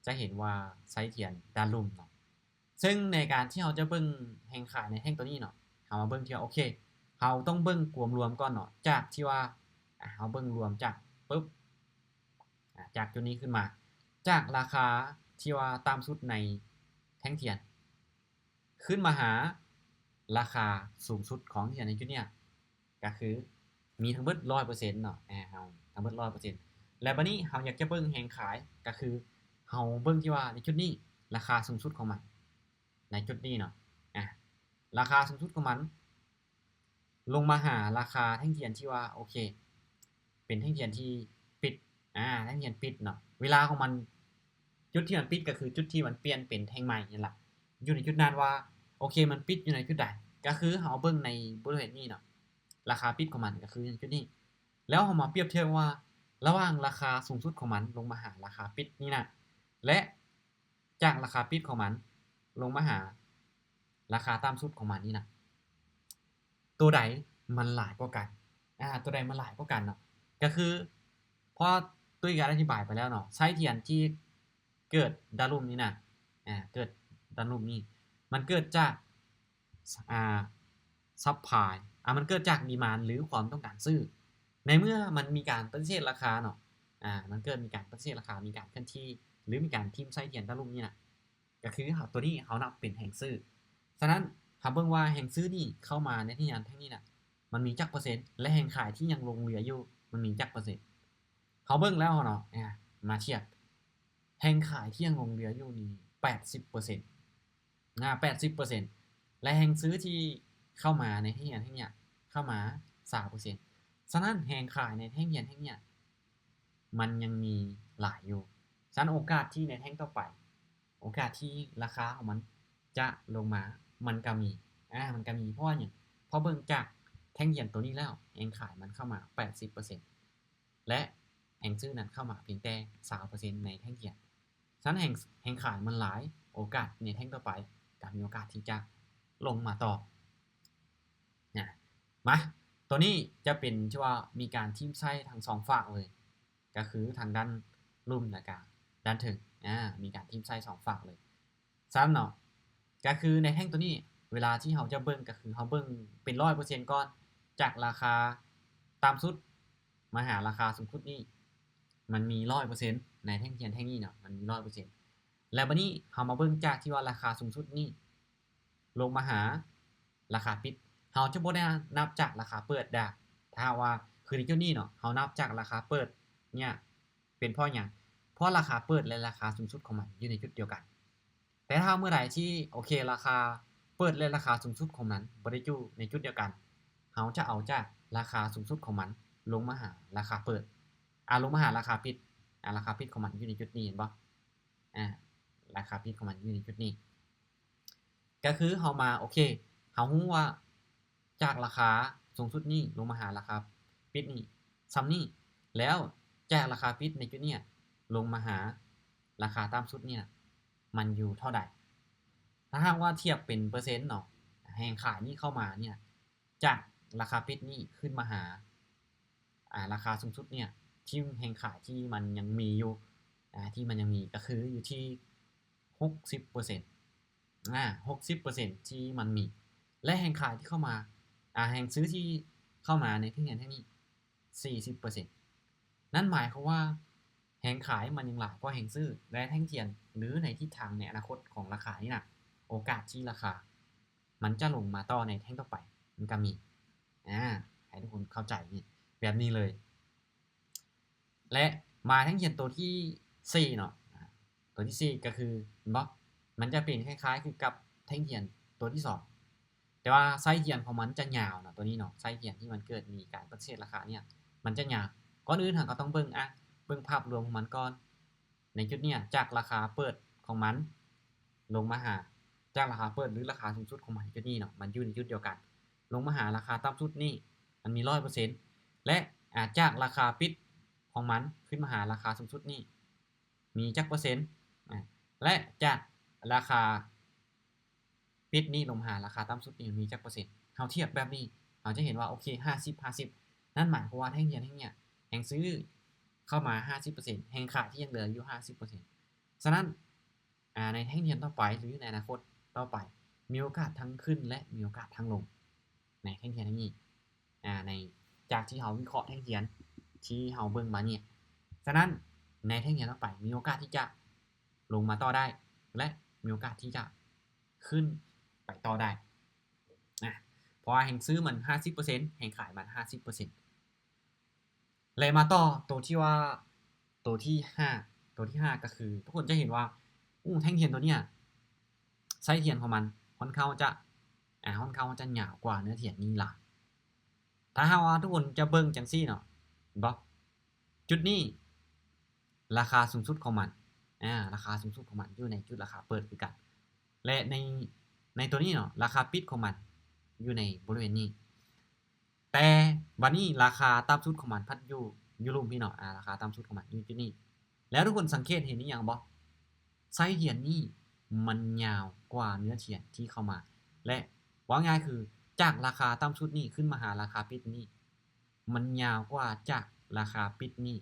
ຈະເຫັນວ່າໃສ່ທຽນດ້ານລຸ່ມເນາະ. ເຊິ່ງໃນການທີ່ເຮົາຈະເບິ່ງແຮງຂາຍໃນແທ່ງໂຕນີ້ເນາະ ເຮົາມາເບິ່ງທີ່ວ່າ ໂອເຄ ເຮົາຕ້ອງເບິ່ງກວມລວມກ່ອນເນາະ ຈາກທີ່ວ່າ ອາ ເຮົາເບິ່ງລວມຈາກປຶບ ອາ ຈາກຈຸດນີ້ຂຶ້ນມາ ຈາກລາຄາທີ່ວ່າຕ່ຳສຸດໃນແທ່ງທຽນ ຂຶ້ນມາຫາລາຄາສູງສຸດຂອງແທ່ງທຽນໃນຈຸດເນີ້ຍ ກໍຄືມີທັງເບິດຮ້ອຍເປີເຊັນເນາະ ອາ ເຮົາທັງເບິດຮ້ອຍເປີເຊັນ. ແລ້ວບາດນີ້ເຮົາຢາກຈະເບິ່ງແຮງຂາຍ ກໍຄືເຮົາເບິ່ງທີ່ວ່າໃນຈຸດນີ້ ລາຄາສູງສຸດຂອງມັນ ໃນຈຸດນີ້ເນາະ ອາ ລາຄາສູງສຸດຂອງມັນ ລົງມາຫາລາຄາແທ່ງທຽນທີ່ວ່າ ໂອເຄ ເປັນແທ່ງທຽນທີ່ປິດ ອາ ແທ່ງທຽນປິດເນາະ ເວລາຂອງມັນ ຈຸດທີ່ມັນປິດກໍຄືຈຸດທີ່ມັນປ່ຽນເປັນແທ່ງໃໝ່ນັ້ນລະ ຢູ່ໃນຈຸດນັ້ນວ່າ ໂອເຄ ມັນປິດຢູ່ໃນຈຸດໃດ ກໍຄືເຮົາເບິ່ງໃນບໍລິເວນນີ້ເນາະ ລາຄາປິດຂອງມັນກໍຄືໃນຈຸດນີ້ ແລ້ວເຮົາມາປຽບທຽບວ່າ ລະຫວ່າງລາຄາສູງສຸດຂອງມັນລົງມາຫາລາຄາປິດນີ້ນະ ແລະ ຈາກລາຄາປິດຂອງມັນລົງມາຫາລາຄາຕ່ຳສຸດຂອງມັນນີ້ນະ ໂຕໃດມັນຫຼາຍກວ່າກັນ? ອາ ໂຕໃດມັນຫຼາຍກວ່າກັນເນາະ? ກໍຄືເພາະຕຸ້ຍກໍອະທິບາຍໄປແລ້ວເນາະ ໄສ້ທຽນທີ່ເກີດດາລຸ່ມນີ້ນະ ອາ ເກີດດາລຸ່ມນີ້ ມັນເກີດຈາກ ອາ ຊັບພລາຍ ອາ ມັນເກີດຈາກດີມານ ຫຼື ຄວາມຕ້ອງການຊື້. ໃນເມື່ອມັນມີການປະຕິເສດລາຄາເນາະ ອາ ມັນເກີດມີການປະຕິເສດລາຄາ ມີການເຄື່ອນທີ່ ຫຼື ມີການຖິ້ມໃສ່ທຽນດາລຸ່ມນີ້ນະ ກໍຄືເຮົາ ໂຕນີ້ເຮົານັບເປັນແຮງຊື້. ສະນັ້ນ ເຮົາເບິ່ງວ່າແຮງຊື້ນີ້ເຂົ້າມາໃນແທ່ງທຽນແທ່ງນີ້ນະ ມັນມີຈັກເປີເຊັນ ແລະ ແຮງຂາຍທີ່ຍັງຫຼົງເຫຼືອຢູ່ ມັນມີຈັກເປີເຊັນ. ເຮົາເບິ່ງແລ້ວເນາະ ອາ ມາທຽບ ແຮງຂາຍທີ່ຍັງຫຼົງເຫຼືອຢູ່ນີ້ແປດສິບເປີເຊັນ ນະ ແປດສິບເປີເຊັນ ແລະ ແຮງຊື້ທີ່ເຂົ້າມາໃນແທ່ງທຽນແທ່ງເນີ້ຍ ເຂົ້າມາຊາວເປີເຊັນ. ສະນັ້ນ ແຮງຂາຍໃນແທ່ງທຽນແທ່ງເນີ້ຍ ມັນຍັງມີຫຼາຍຢູ່. ສະນັ້ນ ໂອກາດທີ່ໃນແທ່ງຕໍ່ໄປ ໂອກາດທີ່ລາຄາຂອງມັນຈະລົງມາ ມັນກໍມີ ອາ ມັນກໍມີ. ເພາະວ່າຫຍັງ? ເພາະເບິ່ງຈາກແທ່ງທຽນໂຕນີ້ແລ້ວ ແຮງຂາຍມັນເຂົ້າມາແປດສິບເປີເຊັນ ແລະ ແຮງຊື້ນັ້ນເຂົ້າມາພຽງແຕ່ຊາວເປີເຊັນໃນແທ່ງທຽນ. ສະນັ້ນແຮງ ແຮງຂາຍມັນຫຼາຍ ໂອກາດໃນແທ່ງຕໍ່ໄປກໍມີໂອກາດທີ່ຈະລົງມາຕໍ່ ນະ. ມາ ຕົວນີ້ຈະເປັນທີ່ວ່າມີການຖິ້ມໃສ່ທັງສອງຟາກເລີຍ ກໍຄືທາງດ້ານລຸ່ມ ແລະ ກະດ້ານເທິງ ອາ ມີການຖິ້ມໃສ່ສອງຟາກເລີຍ. ສະນັ້ນເນາະ ກໍຄືໃນແທ່ງຕົວນີ້ ເວລາທີ່ເຮົາຈະເບິ່ງ ກໍຄືເຮົາເບິ່ງເປັນຮ້ອຍເປີເຊັນກ່ອນ ຈາກລາຄາຕ່ຳສຸດມາຫາລາຄາສູງສຸດນີ້ ມັນມີຮ້ອຍເປີເຊັນ ໃນແທ່ງທຽນແທ່ງນີ້ເນາະ ມັນມີຮ້ອຍເປີເຊັນ. ແລ້ວບາດນີ້ເຮົາມາເບິ່ງຈາກທີ່ວ່າລາຄາສູງສຸດນີ້ ລົງມາຫາລາຄາປິດ ເຮົາຈະບໍ່ໄດ້ນັບຈາກລາຄາເປີດເດີ້. ຖ້າຫາກວ່າ ຄືໃນຈຸດນີ້ເນາະ ເຮົານັບຈາກລາຄາເປີດເນີ້ຍ ເປັນເພາະຫຍັງ? ເພາະລາຄາເປີດ ແລະ ລາຄາສູງສຸດຂອງມັນຢູ່ໃນຈຸດດຽວກັນ. ແຕ່ຖ້າເມື່ອໃດທີ່ ໂອເຄ ລາຄາເປີດ ແລະ ລາຄາສູງສຸດຂອງມັນບໍ່ໄດ້ຢູ່ໃນຈຸດດຽວກັນ, ເຮົາຈະເອົາຈາກລາຄາສູງສຸດຂອງມັນລົງມາຫາລາຄາເປີດ ອາ ລົງມາຫາລາຄາປິດ ອາ ລາຄາປິດຂອງມັນຢູ່ໃນຈຸດນີ້ ເຫັນບໍ່? ອາ ລາຄາປິດຂອງມັນຢູ່ໃນຈຸດນີ້ ກໍຄືເຮົາມາ ໂອເຄ ເຮົາຮູ້ວ່າຈາກລາຄາສູງສຸດນີ້ລົງມາຫາລາຄາປິດນີ້ ສ່ຳນີ້ ແລ້ວຈາກລາຄາປິດໃນຈຸດນີ້ລົງມາຫາລາຄາຕ່ຳສຸດນີ້ ມັນຢູ່ເທົ່າໃດ? ຖ້າຫາກວ່າທຽບເປັນເປີເຊັນເນາະ ແຮງຂາຍນີ້ເຂົ້າມານີ້ ຈາກລາຄາປິດນີ້ຂຶ້ນມາຫາ ອາ ລາຄາສູງສຸດນີ້ ທີ່ແຮງຂາຍທີ່ມັນຍັງມີຢູ່ ອາ ທີ່ມັນຍັງມີກໍຄືຢູ່ທີ່ຫົກສິບເປີເຊັນ ອາ ຫົກສິບເປີເຊັນທີ່ມັນມີ ແລະ ແຮງຂາຍທີ່ເຂົ້າມາ ອາ ແຮງຊື້ທີ່ເຂົ້າມາໃນແທ່ງທຽນແທ່ງນີ້ສີ່ສິບເປີເຊັນ. ນັ້ນໝາຍຄວາມວ່າແຮງຂາຍມັນຍັງຫຼາຍກວ່າແຮງຊື້ ແລະ ແທ່ງທຽນ ຫຼື ໃນທິດທາງໃນອະນາຄົດຂອງລາຄານີ້ນະ ໂອກາດທີ່ລາຄາ ມັນຈະລົງມາຕໍ່ໃນແທ່ງຕໍ່ໄປ ມັນກໍມີ ອາ ໃຫ້ທຸກຄົນເຂົ້າໃຈແບບນີ້ເລີຍ. ແລະ ມາແທ່ງທຽນຕົວທີສີ່ເນາະ ອາ ຕົວທີສີ່ກໍຄື ເຫັນບໍ່? ມັນຈະເປັນຄ້າຍໆຄືກັບແທ່ງທຽນຕົວທີສອງ ແຕ່ວ່າໄສ້ທຽນຂອງມັນຈະຍາວເນາະ ຕົວນີ້ເນາະ ໄສ້ທຽນທີ່ມັນເກີດມີການປະຕິເສດລາຄາເນີ້ຍ ມັນຈະຍາວ. ກ່ອນອື່ນເຮົາກໍຕ້ອງເບິ່ງ ອາ ເບິ່ງພາບລວມຂອງມັນກ່ອນ. ໃນຈຸດເນີ້ຍ ຈາກລາຄາເປີດຂອງມັນລົງມາຫາ ຈາກລາຄາເປີດ ຫຼື ລາຄາສູງສຸດຂອງມັນໃນຈຸດນີ້ເນາະ ມັນຢູ່ໃນຈຸດດຽວກັນ ລົງມາຫາລາຄາຕ່ຳສຸດນີ້ ມັນມີຮ້ອຍເປີເຊັນ ແລະ ອາ ຈາກລາຄາປິດຂອງມັນຂຶ້ນມາຫາລາຄາສູງສຸດນີ້ ມີຈັກເປີເຊັນ? ອາ ແລະ ຈາກລາຄາ ປິດນີ້ລົງມາຫາລາຄາຕ່ຳສຸດນີ້ມີຈັກເປີເຊັນ? ເຮົາທຽບແບບນີ້ ເຮົາຈະເຫັນວ່າ ໂອເຄ ຫ້າສິບ ຫ້າສິບ ນັ້ນໝາຍຄວາມວ່າແທ່ງທຽນແທ່ງເນີ້ຍ ແຮງຊື້ເຂົ້າມາຫ້າສິບເປີເຊັນ ແຮງຂາຍທີ່ຍັງເຫຼືອຢູ່ຫ້າສິບເປີເຊັນ. ສະນັ້ນ ອາ ໃນແທ່ງທຽນຕໍ່ໄປ ຫຼື ໃນອະນາຄົດຕໍ່ໄປ ມີໂອກາດທັງຂຶ້ນ ແລະ ມີໂອກາດທັງລົງ ໃນແທ່ງທຽນແທ່ງນີ້ ອາ ໃນ ຈາກທີ່ເຮົາວິເຄາະແທ່ງທຽນທີ່ເຮົາເບິ່ງມານີ້. ສະນັ້ນ ໃນແທ່ງທຽນຕໍ່ໄປ ມີໂອກາດທີ່ຈະລົງມາຕໍ່ໄດ້ ແລະ ມີໂອກາດທີ່ຈະ ຂຶ້ນໄປຕໍ່ໄດ້ນະ ເພາະວ່າແຮງຊື້ມັນຫ້າສິບເປີເຊັນ ແຮງຂາຍມັນຫ້າສິບເປີເຊັນ. ແລະ ມາຕໍ່ໂຕທີ່ວ່າ ໂຕທີຫ້າ ໂຕທີຫ້າກໍຄື ທຸກຄົນຈະເຫັນວ່າ ອູ້ ແທ່ງທຽນໂຕເນີ້ຍ ໄສ້ທຽນຂອງມັນຂ້ອນຂ້າງຈະ ອາ ຂ້ອນຂ້າງຈະຍາວກວ່າເນື້ອທຽນນີ້ຫຼາຍ. ຖ້າຫາກວ່າທຸກຄົນຈະເບິ່ງຈັ່ງຊີ້ເນາະ ເຫັນບໍ່? ຈຸດນີ້ ລາຄາສູງສຸດຂອງມັນ ອາ ລາຄາສູງສຸດຂອງມັນຢູ່ໃນຈຸດລາຄາເປີດຄືກັນ ແລະ ໃນ ໃນຕົວນີ້ເນາະ ລາຄາປິດຂອງມັນຢູ່ໃນບໍລິເວນນີ້ ແຕ່ບາດນີ້ລາຄາຕ່ຳສຸດຂອງມັນພັດຢູ່ ຢູ່ລຸ່ມພີ້ເນາະ ອາ ລາຄາຕ່ຳສຸດຂອງມັນຢູ່ຈຸດນີ້. ແລ້ວທຸກຄົນສັງເກດເຫັນອີ່ຫຍັງບໍ່? ໄສ້ທຽນນີ້ມັນຍາວກວ່າເນື້ອທຽນທີ່ເຂົ້າມາ ແລະ ເວົ້າງ່າຍຄື ຈາກລາຄາຕ່ຳສຸດນີ້ຂຶ້ນມາຫາລາຄາປິດນີ້ ມັນຍາວກວ່າຈາກລາຄາປິດນີ້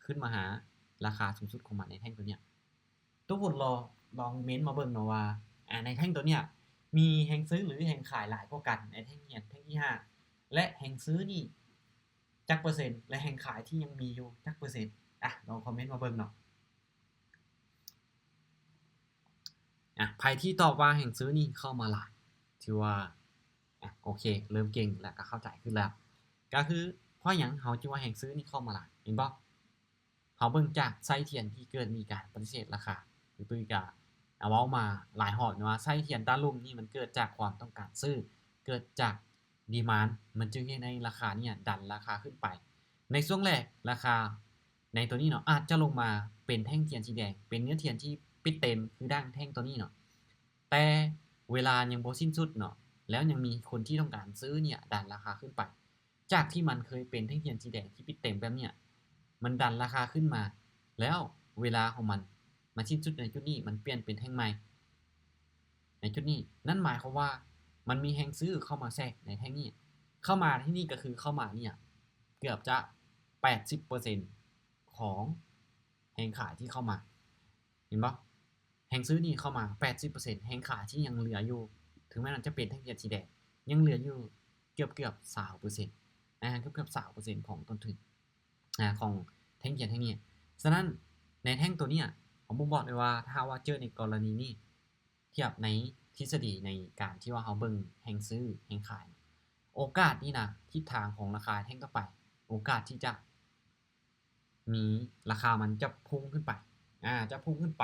ຂຶ້ນມາຫາລາຄາສູງສຸດຂອງມັນໃນແທ່ງຕົວເນີ້ຍ. ທຸກຄົນລອງ ລອງເມັ້ນມາເບິ່ງເນາະວ່າ ອາ ໃນແທ່ງຕົວເນີ້ຍ ມີແຮງຊື້ ຫຼື ແຮງຂາຍຫຼາຍກວ່າກັນ ໃນແທ່ງທຽນແທ່ງທີຫ້າ ແລະ ແຮງຊື້ນີ້ຈັກເປີເຊັນ ແລະ ແຮງຂາຍທີ່ຍັງມີຢູ່ຈັກເປີເຊັນ? ອາ ລອງຄອມເມັ້ນມາເບິ່ງເນາະ. ອາ ໃຜທີ່ຕອບວ່າແຮງຊື້ນີ້ເຂົ້າມາຫຼາຍ ຖືວ່າ ອາ ໂອເຄ ເລີ່ມເກັ່ງແລ້ວ ກໍເຂົ້າໃຈຂຶ້ນແລ້ວ. ກໍຄືເພາະຫຍັງເຮົາຈຶ່ງວ່າແຮງຊື້ນີ້ເຂົ້າມາຫຼາຍ ເຫັນບໍ່? ເຮົາເບິ່ງຈາກໄສ້ທຽນທີ່ເກີດມີການປະຕິເສດລາຄາ ຄືຕຸ້ຍກະເວົ້າມາຫຼາຍຮອບແລ້ວວ່າ ໄສ້ທຽນຕາລຸ່ມນີ້ມັນເກີດຈາກຄວາມຕ້ອງການຊື້ ເກີດຈາກດີມານ ມັນຈຶ່ງເຮັດໃຫ້ລາຄານີ້ດັນລາຄາຂຶ້ນໄປ. ໃນຊ່ວງແລກ ລາຄາໃນຕົວນີ້ເນາະ ອາດຈະລົງມາເປັນແທ່ງທຽນສີແດງ ເປັນເນື້ອທຽນທີ່ປິດເຕັມ ຄືດັ່ງແທ່ງຕົວນີ້ເນາະ ແຕ່ເວລາຍັງບໍ່ສິ້ນສຸດເນາະ ແລ້ວຍັງມີຄົນທີ່ຕ້ອງການຊື້ນີ້ດັນລາຄາຂຶ້ນໄປ ຈາກທີ່ມັນເຄີຍເປັນແທ່ງທຽນສີແດງທີ່ປິດເຕັມແບບເນີ້ຍ ມັນດັນລາຄາຂຶ້ນມາ ແລ້ວເວລາຂອງມັນມາສິ້ນສຸດໃນຈຸດນີ້ ມັນປ່ຽນເປັນແທ່ງໃໝ່ໃນຈຸດນີ້ ນັ້ນໝາຍຄວາມວ່າມັນມີແຮງຊື້ເຂົ້າມາແຊກໃນແທ່ງນີ້ ເຂົ້າມາທີ່ນີ້ກໍຄືເຂົ້າມານີ້ ເກືອບຈະແປດສິບເປີເຊັນຂອງແຮງຂາຍທີ່ເຂົ້າມາ ເຫັນບໍ່? ແຮງຊື້ນີ້ເຂົ້າມາແປດສິບເປີເຊັນ ແຮງຂາຍທີ່ຍັງເຫຼືອຢູ່ ເຖິງແມ່ນວ່າຈະເປັນແທ່ງທຽນສີແດງ ຍັງເຫຼືອຢູ່ເກືອບໆຊາວເປີເຊັນ ອາ ເກືອບໆຊາວເປີເຊັນຂອງຕົ້ນທຶນ ອາ ຂອງແທ່ງທຽນແທ່ງນີ້. ສະນັ້ນ ໃນແທ່ງຕົວເນີ້ຍ ເຮົາບົ່ງບອກໄດ້ວ່າ ຖ້າຫາກວ່າເຈີໃນກໍລະນີນີ້ ທຽບໃນທິດສະດີໃນການທີ່ວ່າເຮົາເບິ່ງແຮງຊື້ແຮງຂາຍ ໂອກາດນີ້ນະ ທິດທາງຂອງລາຄາແທ່ງຕໍ່ໄປ ໂອກາດທີ່ຈະມີ ລາຄາມັນຈະພຸ່ງຂຶ້ນໄປ ອາ ຈະພຸ່ງຂຶ້ນໄປ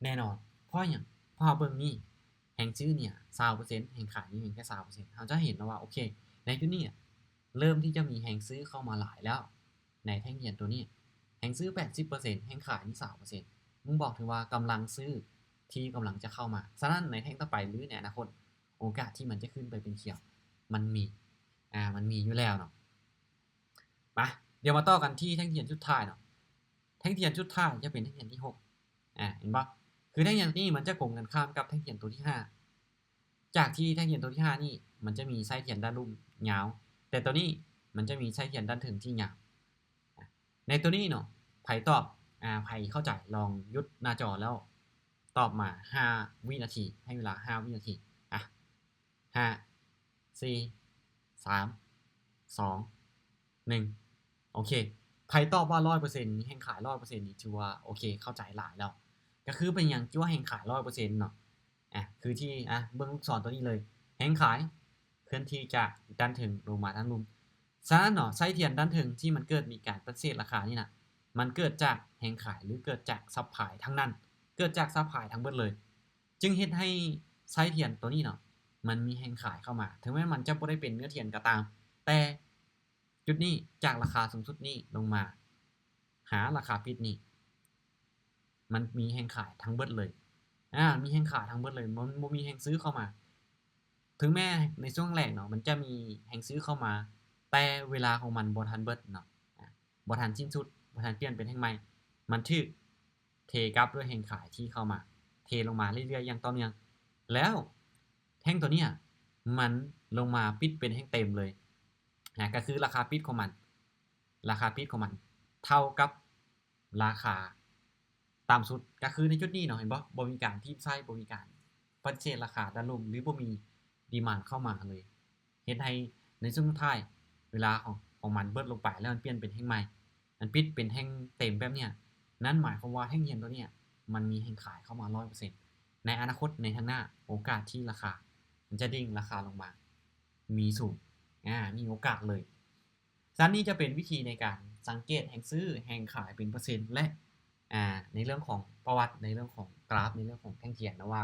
ແນ່ນອນ. ເພາະຫຍັງ? ເພາະເຮົາເບິ່ງນີ້ ແຮງຊື້ນີ້ຊາວເປີເຊັນ ແຮງຂາຍນີ້ພຽງແຕ່ຊາວເປີເຊັນ ເຮົາຈະເຫັນແລ້ວວ່າ ໂອເຄ ໃນຈຸດນີ້ເລີ່ມທີ່ຈະມີແຮງຊື້ເຂົ້າມາຫຼາຍແລ້ວ ໃນແທ່ງທຽນໂຕນີ້ ແຮງຊື້ແປດສິບເປີເຊັນ ແຮງຂາຍນີ້ຊາວເປີເຊັນ ບົ່ງບອກເຖິງວ່າກຳລັງຊື້ທີ່ກຳລັງຈະເຂົ້າມາ. ສະນັ້ນໃນແທ່ງຕໍ່ໄປ ຫຼື ໃນອະນາຄົດ ໂອກາດທີ່ມັນຈະຂຶ້ນໄປເປັນຂຽວ ມັນມີ ອາ ມັນມີຢູ່ແລ້ວເນາະ. ມາ ດຽວມາຕໍ່ກັນທີ່ແທ່ງທຽນສຸດທ້າຍເນາະ. ແທ່ງທຽນສຸດທ້າຍຈະເປັນແທ່ງທຽນທີຫົກ ອາ ເຫັນບໍ່? ຄືແທ່ງທຽນນີ້ມັນຈະກົງກັນຂ້າມກັບແທ່ງທຽນໂຕທີຫ້າ ຈາກທີ່ແທ່ງທຽນໂຕທີຫ້ານີ້ ມັນຈະມີໄສ້ທຽນດ້ານລຸ່ມຍາວ ແຕ່ໂຕນີ້ມັນຈະມີໄສ້ທຽນດ້ານເທິງທີ່ຍາວ. ໃນໂຕນີ້ເນາະ ໃຜຕອບ ອາ ໃຜເຂົ້າໃຈ ລອງຢຸດໜ້າຈໍແລ້ວຕອບມາຫ້າວິນາທີ ໃຫ້ເວລາຫ້າວິນາທີ. ອາ ຫ້າ ສີ່ ສາມ ສອງ ໜຶ່ງ ໂອເຄ ໃຜຕອບວ່າຮ້ອຍເປີເຊັນ ມີແຮງຂາຍຮ້ອຍເປີເຊັນນີ້ ຖືວ່າໂອເຄ ເຂົ້າໃຈຫຼາຍແລ້ວ. ກໍຄືເປັນຫຍັງຈຶ່ງວ່າແຮງຂາຍຮ້ອຍເປີເຊັນເນາະ ອາ ຄືທີ່ ອາ ເບິ່ງລູກສອນໂຕນີ້ເລີຍ ແຮງຂາຍເຄື່ອນທີ່ຈາກດ້ານເທິງລົງມາດ້ານລຸ່ມ. ສະນັ້ນເນາະ ໄສ້ທຽນດ້ານເທິງທີ່ມັນເກີດມີການປະຕິເສດລາຄານີ້ນະ ມັນເກີດຈາກແຮງຂາຍ ຫຼື ເກີດຈາກຊັບພາຍທັງນັ້ນ ເກີດຈາກຊັບພາຍທັງເບິດເລີຍ ຈຶ່ງເຮັດໃຫ້ໄສ້ທຽນໂຕນີ້ເນາະ ມັນມີແຮງຂາຍເຂົ້າມາ ເຖິງແມ່ນມັນຈະບໍ່ໄດ້ເປັນເນື້ອທຽນກໍຕາມ ແຕ່ຈຸດນີ້ ຈາກລາຄາສູງສຸດນີ້ລົງມາຫາລາຄາປິດນີ້ ມັນມີແຮງຂາຍທັງເບິດເລີຍ ອາ ມີແຮງຂາຍທັງເບິດເລີຍ ມັນບໍ່ມີແຮງຊື້ເຂົ້າມາ. ເຖິງແມ້ໃນຊ່ວງແລກເນາະ ມັນຈະມີແຮງຊື້ເຂົ້າມາ ແຕ່ເວລາຂອງມັນບໍ່ທັນເບິດເນາະ ອາ ບໍ່ທັນສິ້ນສຸດ ບໍ່ທັນປ່ຽນເປັນແທ່ງໃໝ່ ມັນຖືກເທກັບດ້ວຍແຮງຂາຍທີ່ເຂົ້າມາ ເທລົງມາເລື້ອຍໆຢ່າງຕໍ່ເນື່ອງ ແລ້ວແທ່ງໂຕເນີ້ຍມັນລົງມາປິດເປັນແທ່ງເຕັມເລີຍນະ ກໍຄືລາຄາປິດຂອງມັນ ລາຄາປິດຂອງມັນເທົ່າກັບລາຄາຕ່ຳສຸດ ກໍຄືໃນຈຸດນີ້ເນາະ ເຫັນບໍ່? ບໍ່ມີການຖີບໃສ່ ບໍ່ມີການປະຕິເສດລາຄາດ້ານລຸ່ມ ຫຼື ບໍ່ມີດີມານເຂົ້າມາເລີຍ ເຮັດໃຫ້ໃນຊ່ວງສຸດທ້າຍ ເວລາຂອງ ຂອງມັນເບິດລົງໄປ ແລ້ວມັນປ່ຽນເປັນແທ່ງໃໝ່ ມັນປິດເປັນແທ່ງເຕັມແບບເນີ້ຍ ນັ້ນໝາຍຄວາມວ່າແທ່ງທຽນໂຕເນີ້ຍມັນມີແຮງຂາຍເຂົ້າມາຮ້ອຍເປີເຊັນ ໃນອະນາຄົດ ໃນທາງໜ້າ ໂອກາດທີ່ລາຄາມັນຈະດິ່ງລາຄາລົງມາມີສູງ ອາ ມີໂອກາດເລີຍ. ຊັ້ນນີ້ຈະເປັນວິທີໃນການສັງເກດແຮງຊື້ແຮງຂາຍເປັນເປີເຊັນ ແລະ ອາ ໃນເລື່ອງຂອງປະຫວັດ ໃນເລື່ອງຂອງກຣາຟ ໃນເລື່ອງຂອງແທ່ງທຽນນະວ່າ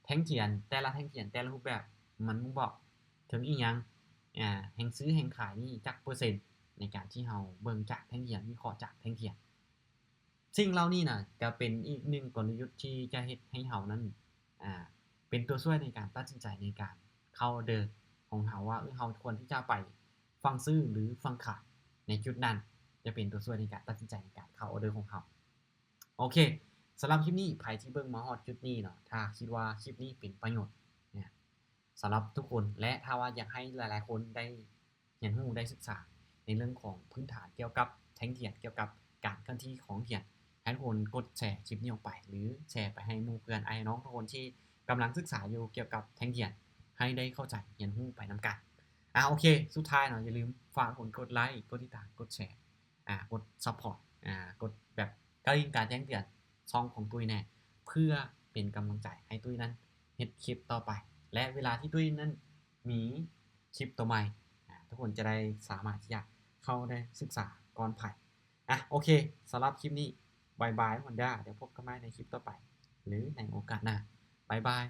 ແທ່ງທຽນ ແຕ່ລະແທ່ງທຽນ ແຕ່ລະຮູບແບບ ມັນບົ່ງບອກເຖິງອີ່ຫຍັງ ອາ ແຮງຊື້ແຮງຂາຍນີ້ຈັກເປີເຊັນ ໃນການທີ່ເຮົາເບິ່ງຈາກແທ່ງທຽນ ວິເຄາະຈາກແທ່ງທຽນ. ສິ່ງເຫຼົ່ານີ້ນະ ກະເປັນອີກໜຶ່ງກົນລະຍຸດທີ່ຈະເຮັດໃຫ້ເຮົານັ້ນ ອາ ເປັນຕົວຊ່ວຍໃນການຕັດສິນໃຈໃນການເຂົ້າອອເດີຂອງເຮົາວ່າ ເອີ ເຮົາຄວນທີ່ຈະໄປຝັ່ງຊື້ ຫຼື ຝັ່ງຂາຍໃນຈຸດນັ້ນ ຈະເປັນຕົວຊ່ວຍໃນການຕັດສິນໃຈໃນການເຂົ້າອອເດີຂອງເຮົາ. ໂອເຄ ສຳລັບຄລິບນີ້ ໃຜທີ່ເບິ່ງມາຮອດຈຸດນີ້ເນາະ ຖ້າຄິດວ່າຄລິບນີ້ເປັນປະໂຫຍດນະ ສຳລັບທຸກຄົນ ແລະ ຖ້າວ່າຢາກໃຫ້ຫຼາຍໆຄົນໄດ້ຮຽນຮູ້ ໄດ້ສຶກສາໃນເລື່ອງຂອງພື້ນຖານກ່ຽວກັບແທ່ງທຽນ ກ່ຽວກັບການເຄື່ອນທີ່ຂອງທຽນ ໃຫ້ທຸກຄົນກົດແຊຄລິບນີ້ອອກໄປ ຫຼື ແຊໄປໃຫ້ໝູ່ເພື່ອນອ້າຍນ້ອງທຸກຄົນທີ່ກຳລັງສຶກສາຢູ່ກ່ຽວກັບແທ່ງທຽນ ໃຫ້ໄດ້ເຂົ້າໃຈຮຽນຮູ້ໄປນຳກັນ. ອາ ໂອເຄ ສຸດທ້າຍເນາະ ຢ່າລືມຝາກຄົນກົດໄລ ກົດຕິດຕາມ ກົດແຊ ອາ ກົດຊັບພອດ ອາ ກົດແບບກະດິ່ງການແຈ້ງເຕືອນຊ່ອງຂອງຕຸ້ຍແດ່ ເພື່ອເປັນກຳລັງໃຈໃຫ້ຕຸ້ຍນັ້ນເຮັດຄລິບຕໍ່ໄປ ແລະ ເວລາທີ່ຕຸ້ຍນັ້ນມີຄລິບຕົວໃໝ່ ອາ ທຸກຄົນຈະໄດ້ສາມາດທີ່ຈະເຂົ້າໄດ້ສຶກສາກ່ອນໃຜ. ອາ ໂອເຄ ສຳລັບຄລິບນີ້ ບາຍບາຍ ຮອນດ້າ ດຽວພົບກັນໃໝ່ໃນຄລິບຕໍ່ໄປ ຫຼື ໃນໂອກາດໜ້າ. ບາຍບາຍ.